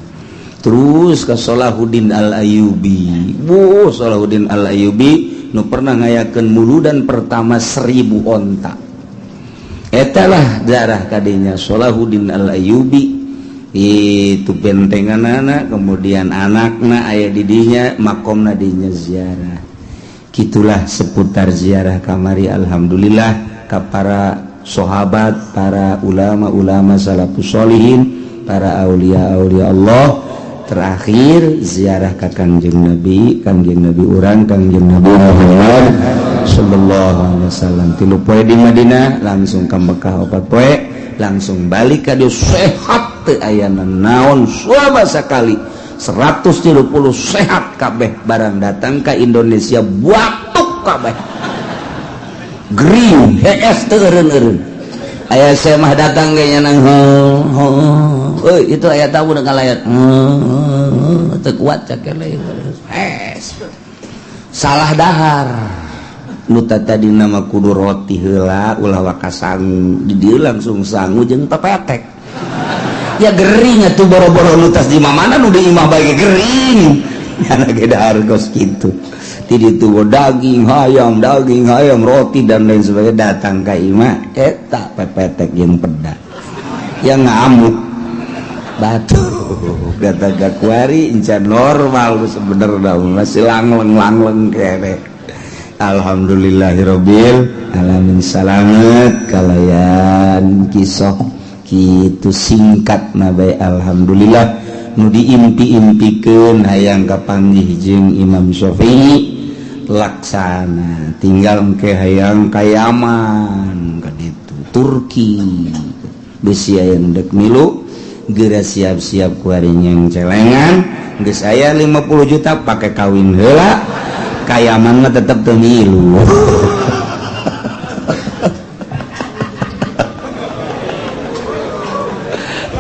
Terus ke Salahuddin Al-Ayyubi. Bu Salahuddin Al-Ayyubi nu pernah ngayakeun muludan pertama 1000 onta. Eta lah darah kadinya Salahuddin Al-Ayyubi. Itu bentenganana kemudian anakna aya di dinya makomna dinya ziarah. Gitulah seputar ziarah kamari alhamdulillah ka para sahabat, para ulama-ulama salafus sholihin, para aulia-aulia Allah. Terakhir ziarah ka Kangjeng Nabi, Kangjeng Nabi urang, Kangjeng Nabi Muhammad sallallahu alaihi wasallam. 3 poe di Madinah, langsung ka Mekah 4 poe, langsung balik ka dieu sehat teu aya naon suama sakali. 130 sehat kabeh barang datang ka Indonesia batuk kabeh. Gering hees teu eureun-eureun. Aya saya mah datang kayaknya nang itu aya tahu udah kalayat teu kuat cak hees. Salah dahar. Nu tadi nama kudu roti heula ulah waka sangu di dieu langsung sangu jeung pepetek. Ya gering atuh boro-boro nu tas di mana nu di imah bae gering. Nyana ge dahar kos kitu. Ti ditu daging hayam, roti dan lain sebagainya datang ka imah eta pepetek jeung peda. Ya ngamuk. Batu datang ka kuari encan normal sebenarnya masih langleng-langleng kene. Alhamdulillahirabbil alamin salamet kalayan kisah kitu singkat na bae alhamdulillah nu diimpi-impikeun hayang kapanggih jeung Imam Syafi'i laksana tinggal engke hayang ka Yaman ka ditu Turki besi aya nu dek milu geura siap-siap kuari nyeng celengan geus aya 50 juta pake kawin heula ka Yaman mah tetep teu milu.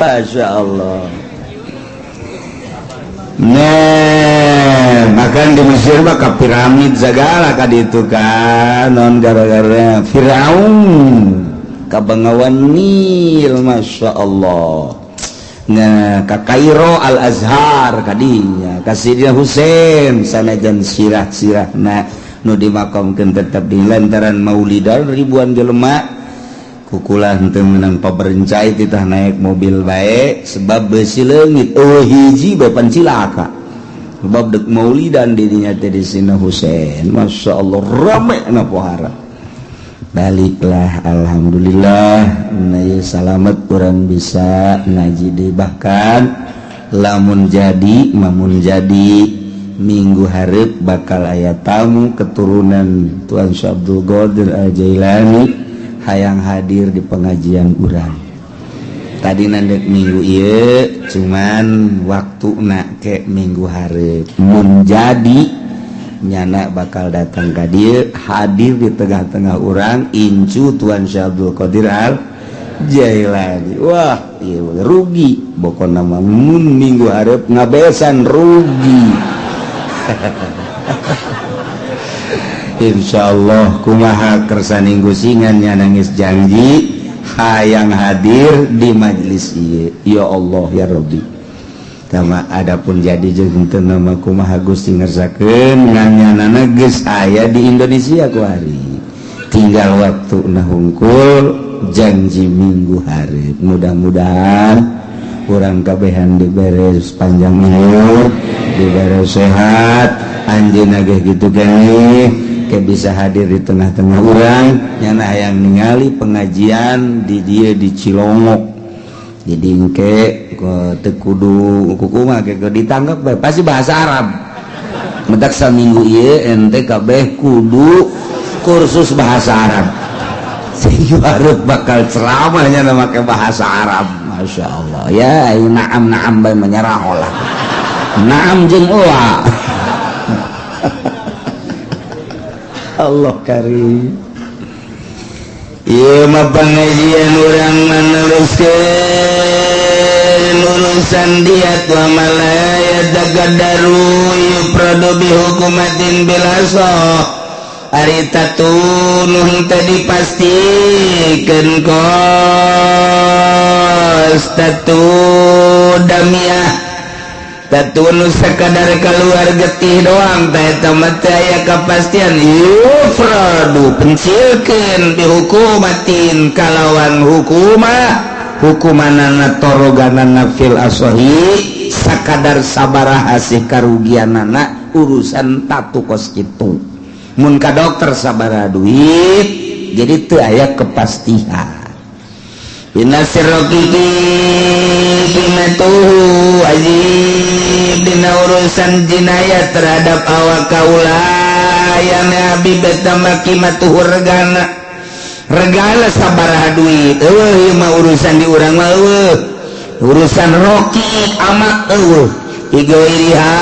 Masya Allah. Nah, makan di Mesir mah ka piramid segala ka ditu kan non gara-gara Firaun ka Bengawan Nil, Masya Allah. Nah, ka Kairo Al Azhar kadinya, ka Sidina Husain sanajan sirah-sirahna nu dimakamkeun tetep di lantaran maulidan ribuan jelema. Kukulah henteu meunang paberencai titah naik mobil bae sebab besi leungit eueuh hiji bae pan cilaka. Sebab dek maulidan dirinya teh di Sidina Husain, Masya Allah rame na pohara. Baliklah alhamdulillah na salamet urang bisa ngaji deui bahkan lamun jadi mamun jadi minggu hareup bakal aya tamu keturunan Tuan Syekh Abdul Qadir Al-Jailani hayang hadir di pengajian urang. Tadi nandek minggu ieu cuman waktuna ke minggu hareup mun jadi nyana bakal datang ka dieu hadir di tengah-tengah urang incu Tuan Syekh Abdul Qadir Al Jailani. Wah, ieu rugi pokona mah mun minggu hareup ngabesan rugi. Insyaallah kumaha kersaning gusingan nya nangis janji hayang hadir di majelis ieu. Ya Allah ya Rabbi. Tama adapun jadi jeung teu nama kumaha Gusti ngersakeun ngan nyanana geus aya di Indonesia kuari. Tinggal waktu nah hungkul janji minggu hari. Mudah-mudahan urang kabehan diberes panjang umur, diberes sehat, anjeunna ge kitu keneh ke bisa hadir di tengah-tengah urang nyana hayang ningali pengajian di dieu di Cilongok. Jadi engke teu kudu kumaha ke ditanggap bae pasti bahasa Arab. Mentak saminggu ieu ente kabeh kudu kursus bahasa Arab. Sehingga harus bakal ceramahnya make bahasa Arab. Masya Allah ya, naam naam bae menyerah lah. Naam jeung oa. Allah karim. Ieu mah pangajian urang meneruskeun urusan diat wa malaya tagadaru yupradu bi hukumatin bilaso. Ari tatu nu henteu dipastikeun kos tatu damiah tatu nu sakadar keluar getih doang teh eta mah teu aya kapastian yufradu pencilkeun bihukumatin kalawan hukumah hukumanana toroganana fil asahi sakadar sabaraha sih karugianana urusan tatu kos kitu. Mun ka dokter sabaraha duit jadi teu aya kepastian. Inna sirroqiqi qimatuhu wajib dina urusan jinayat terhadap awak kaula yang nabi betama qimatuhu regana regana sabaraha duit eueuh ieu mah urusan di urang mah eueuh urusan roqiq amak eueuh igoiriha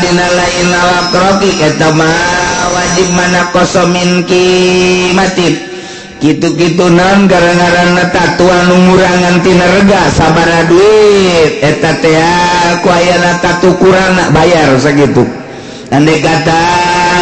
dina lain awak roqiq eta mah wajib mana kosomin kimatin kitu-kitu naon gara-garana tatuan ngurangan tina rega sabaraha duit eta teh ku ayana tatu kurangna bayar sakitu. Andai kata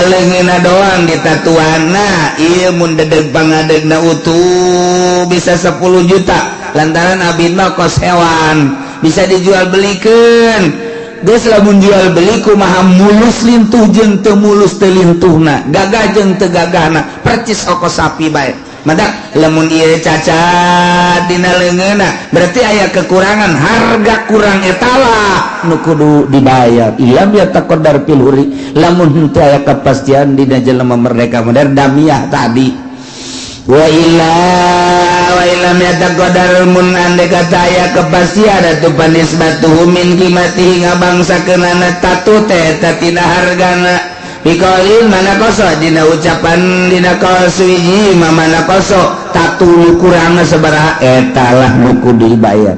leungeunna doang ditatuanna ieu mun dedeg pangadegna utuh bisa 10 juta lantaran abdi mah kos hewan bisa dijual belikeun. Geus lamun jual beli kumaha mulus lintuh jeung teu mulus teu lintuhna gagah jeung teu gagahna percis oko sapi bae. Madak lamun ieu cacat dina leungeunna berarti aya kekurangan harga kurang etalah nu kudu dibayar. Ilam ya taqaddar fil huri lamun henteu aya kepastian dina jelema merdeka modern damiah tadi. Wa illa wa illam yataqaddar mun ande kata aya kepastian atuh panisbatuhu min qimatihi ngabangsakeunana tatu teh eta tina hargana. Biqaulin mana koso dina ucapan dina kaul suwiji mana koso tatu kurangna sabaraha eta lah nu kudu dibayar.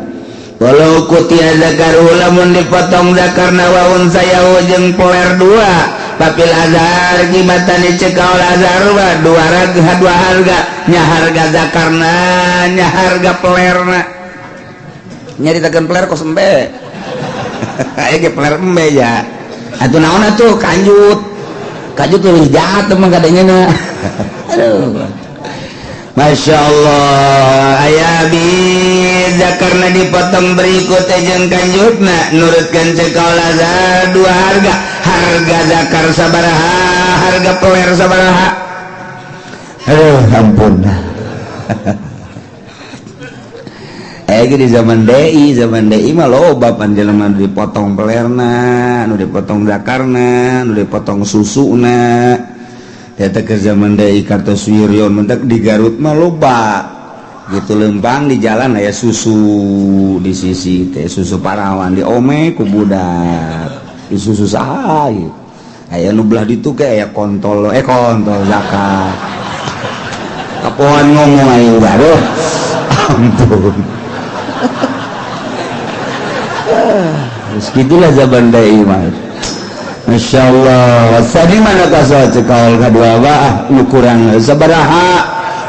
Walau kutia zakaru lamun dipotong zakarna wa unsayahu jeung poler dua papil azhar qimatan cekaul azhar wa dua raga dua harga nya harga zakarna nya harga pelerna nyaritakeun peler kos embe aya ge peler embe ya atuh naon atuh kanjut kanjut leuwih jahat mah kadangnya na. Aduh Masya Allah aya bisa karena dipotong berikut jeung kanjutna nurutkeun cekaul azhar dua harga harga zakar sabaraha harga peler sabaraha. Aduh ampun. Di zaman DI mah loba panjelema nu dipotong pelerna, nu dipotong zakarna, nu dipotong susuna. Eta ke zaman DI kartos Wiryon mentak di Garut mah loba. Gitu lempang di jalan aya susu di sisi teh susu parawan diome ku budak. Di susu saha ieu. Aya nu belah ditu ke aya kontol kontol zakat. Kapoan ngomong aing baru. Ampun. Segitulah zaman DI mah. Masya Allah. Tadi mana kasih cekal kedua bah nu kurang sabaraha.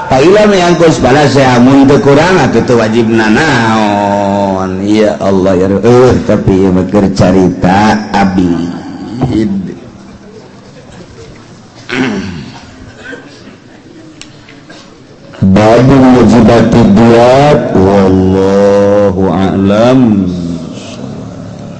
Paila yang kos balas ya mun teu kurang atuh teu wajib nanaon. Ya Allah ya tapi ieu mah keur carita abid. Babu mujibati diat wallahu a'lam.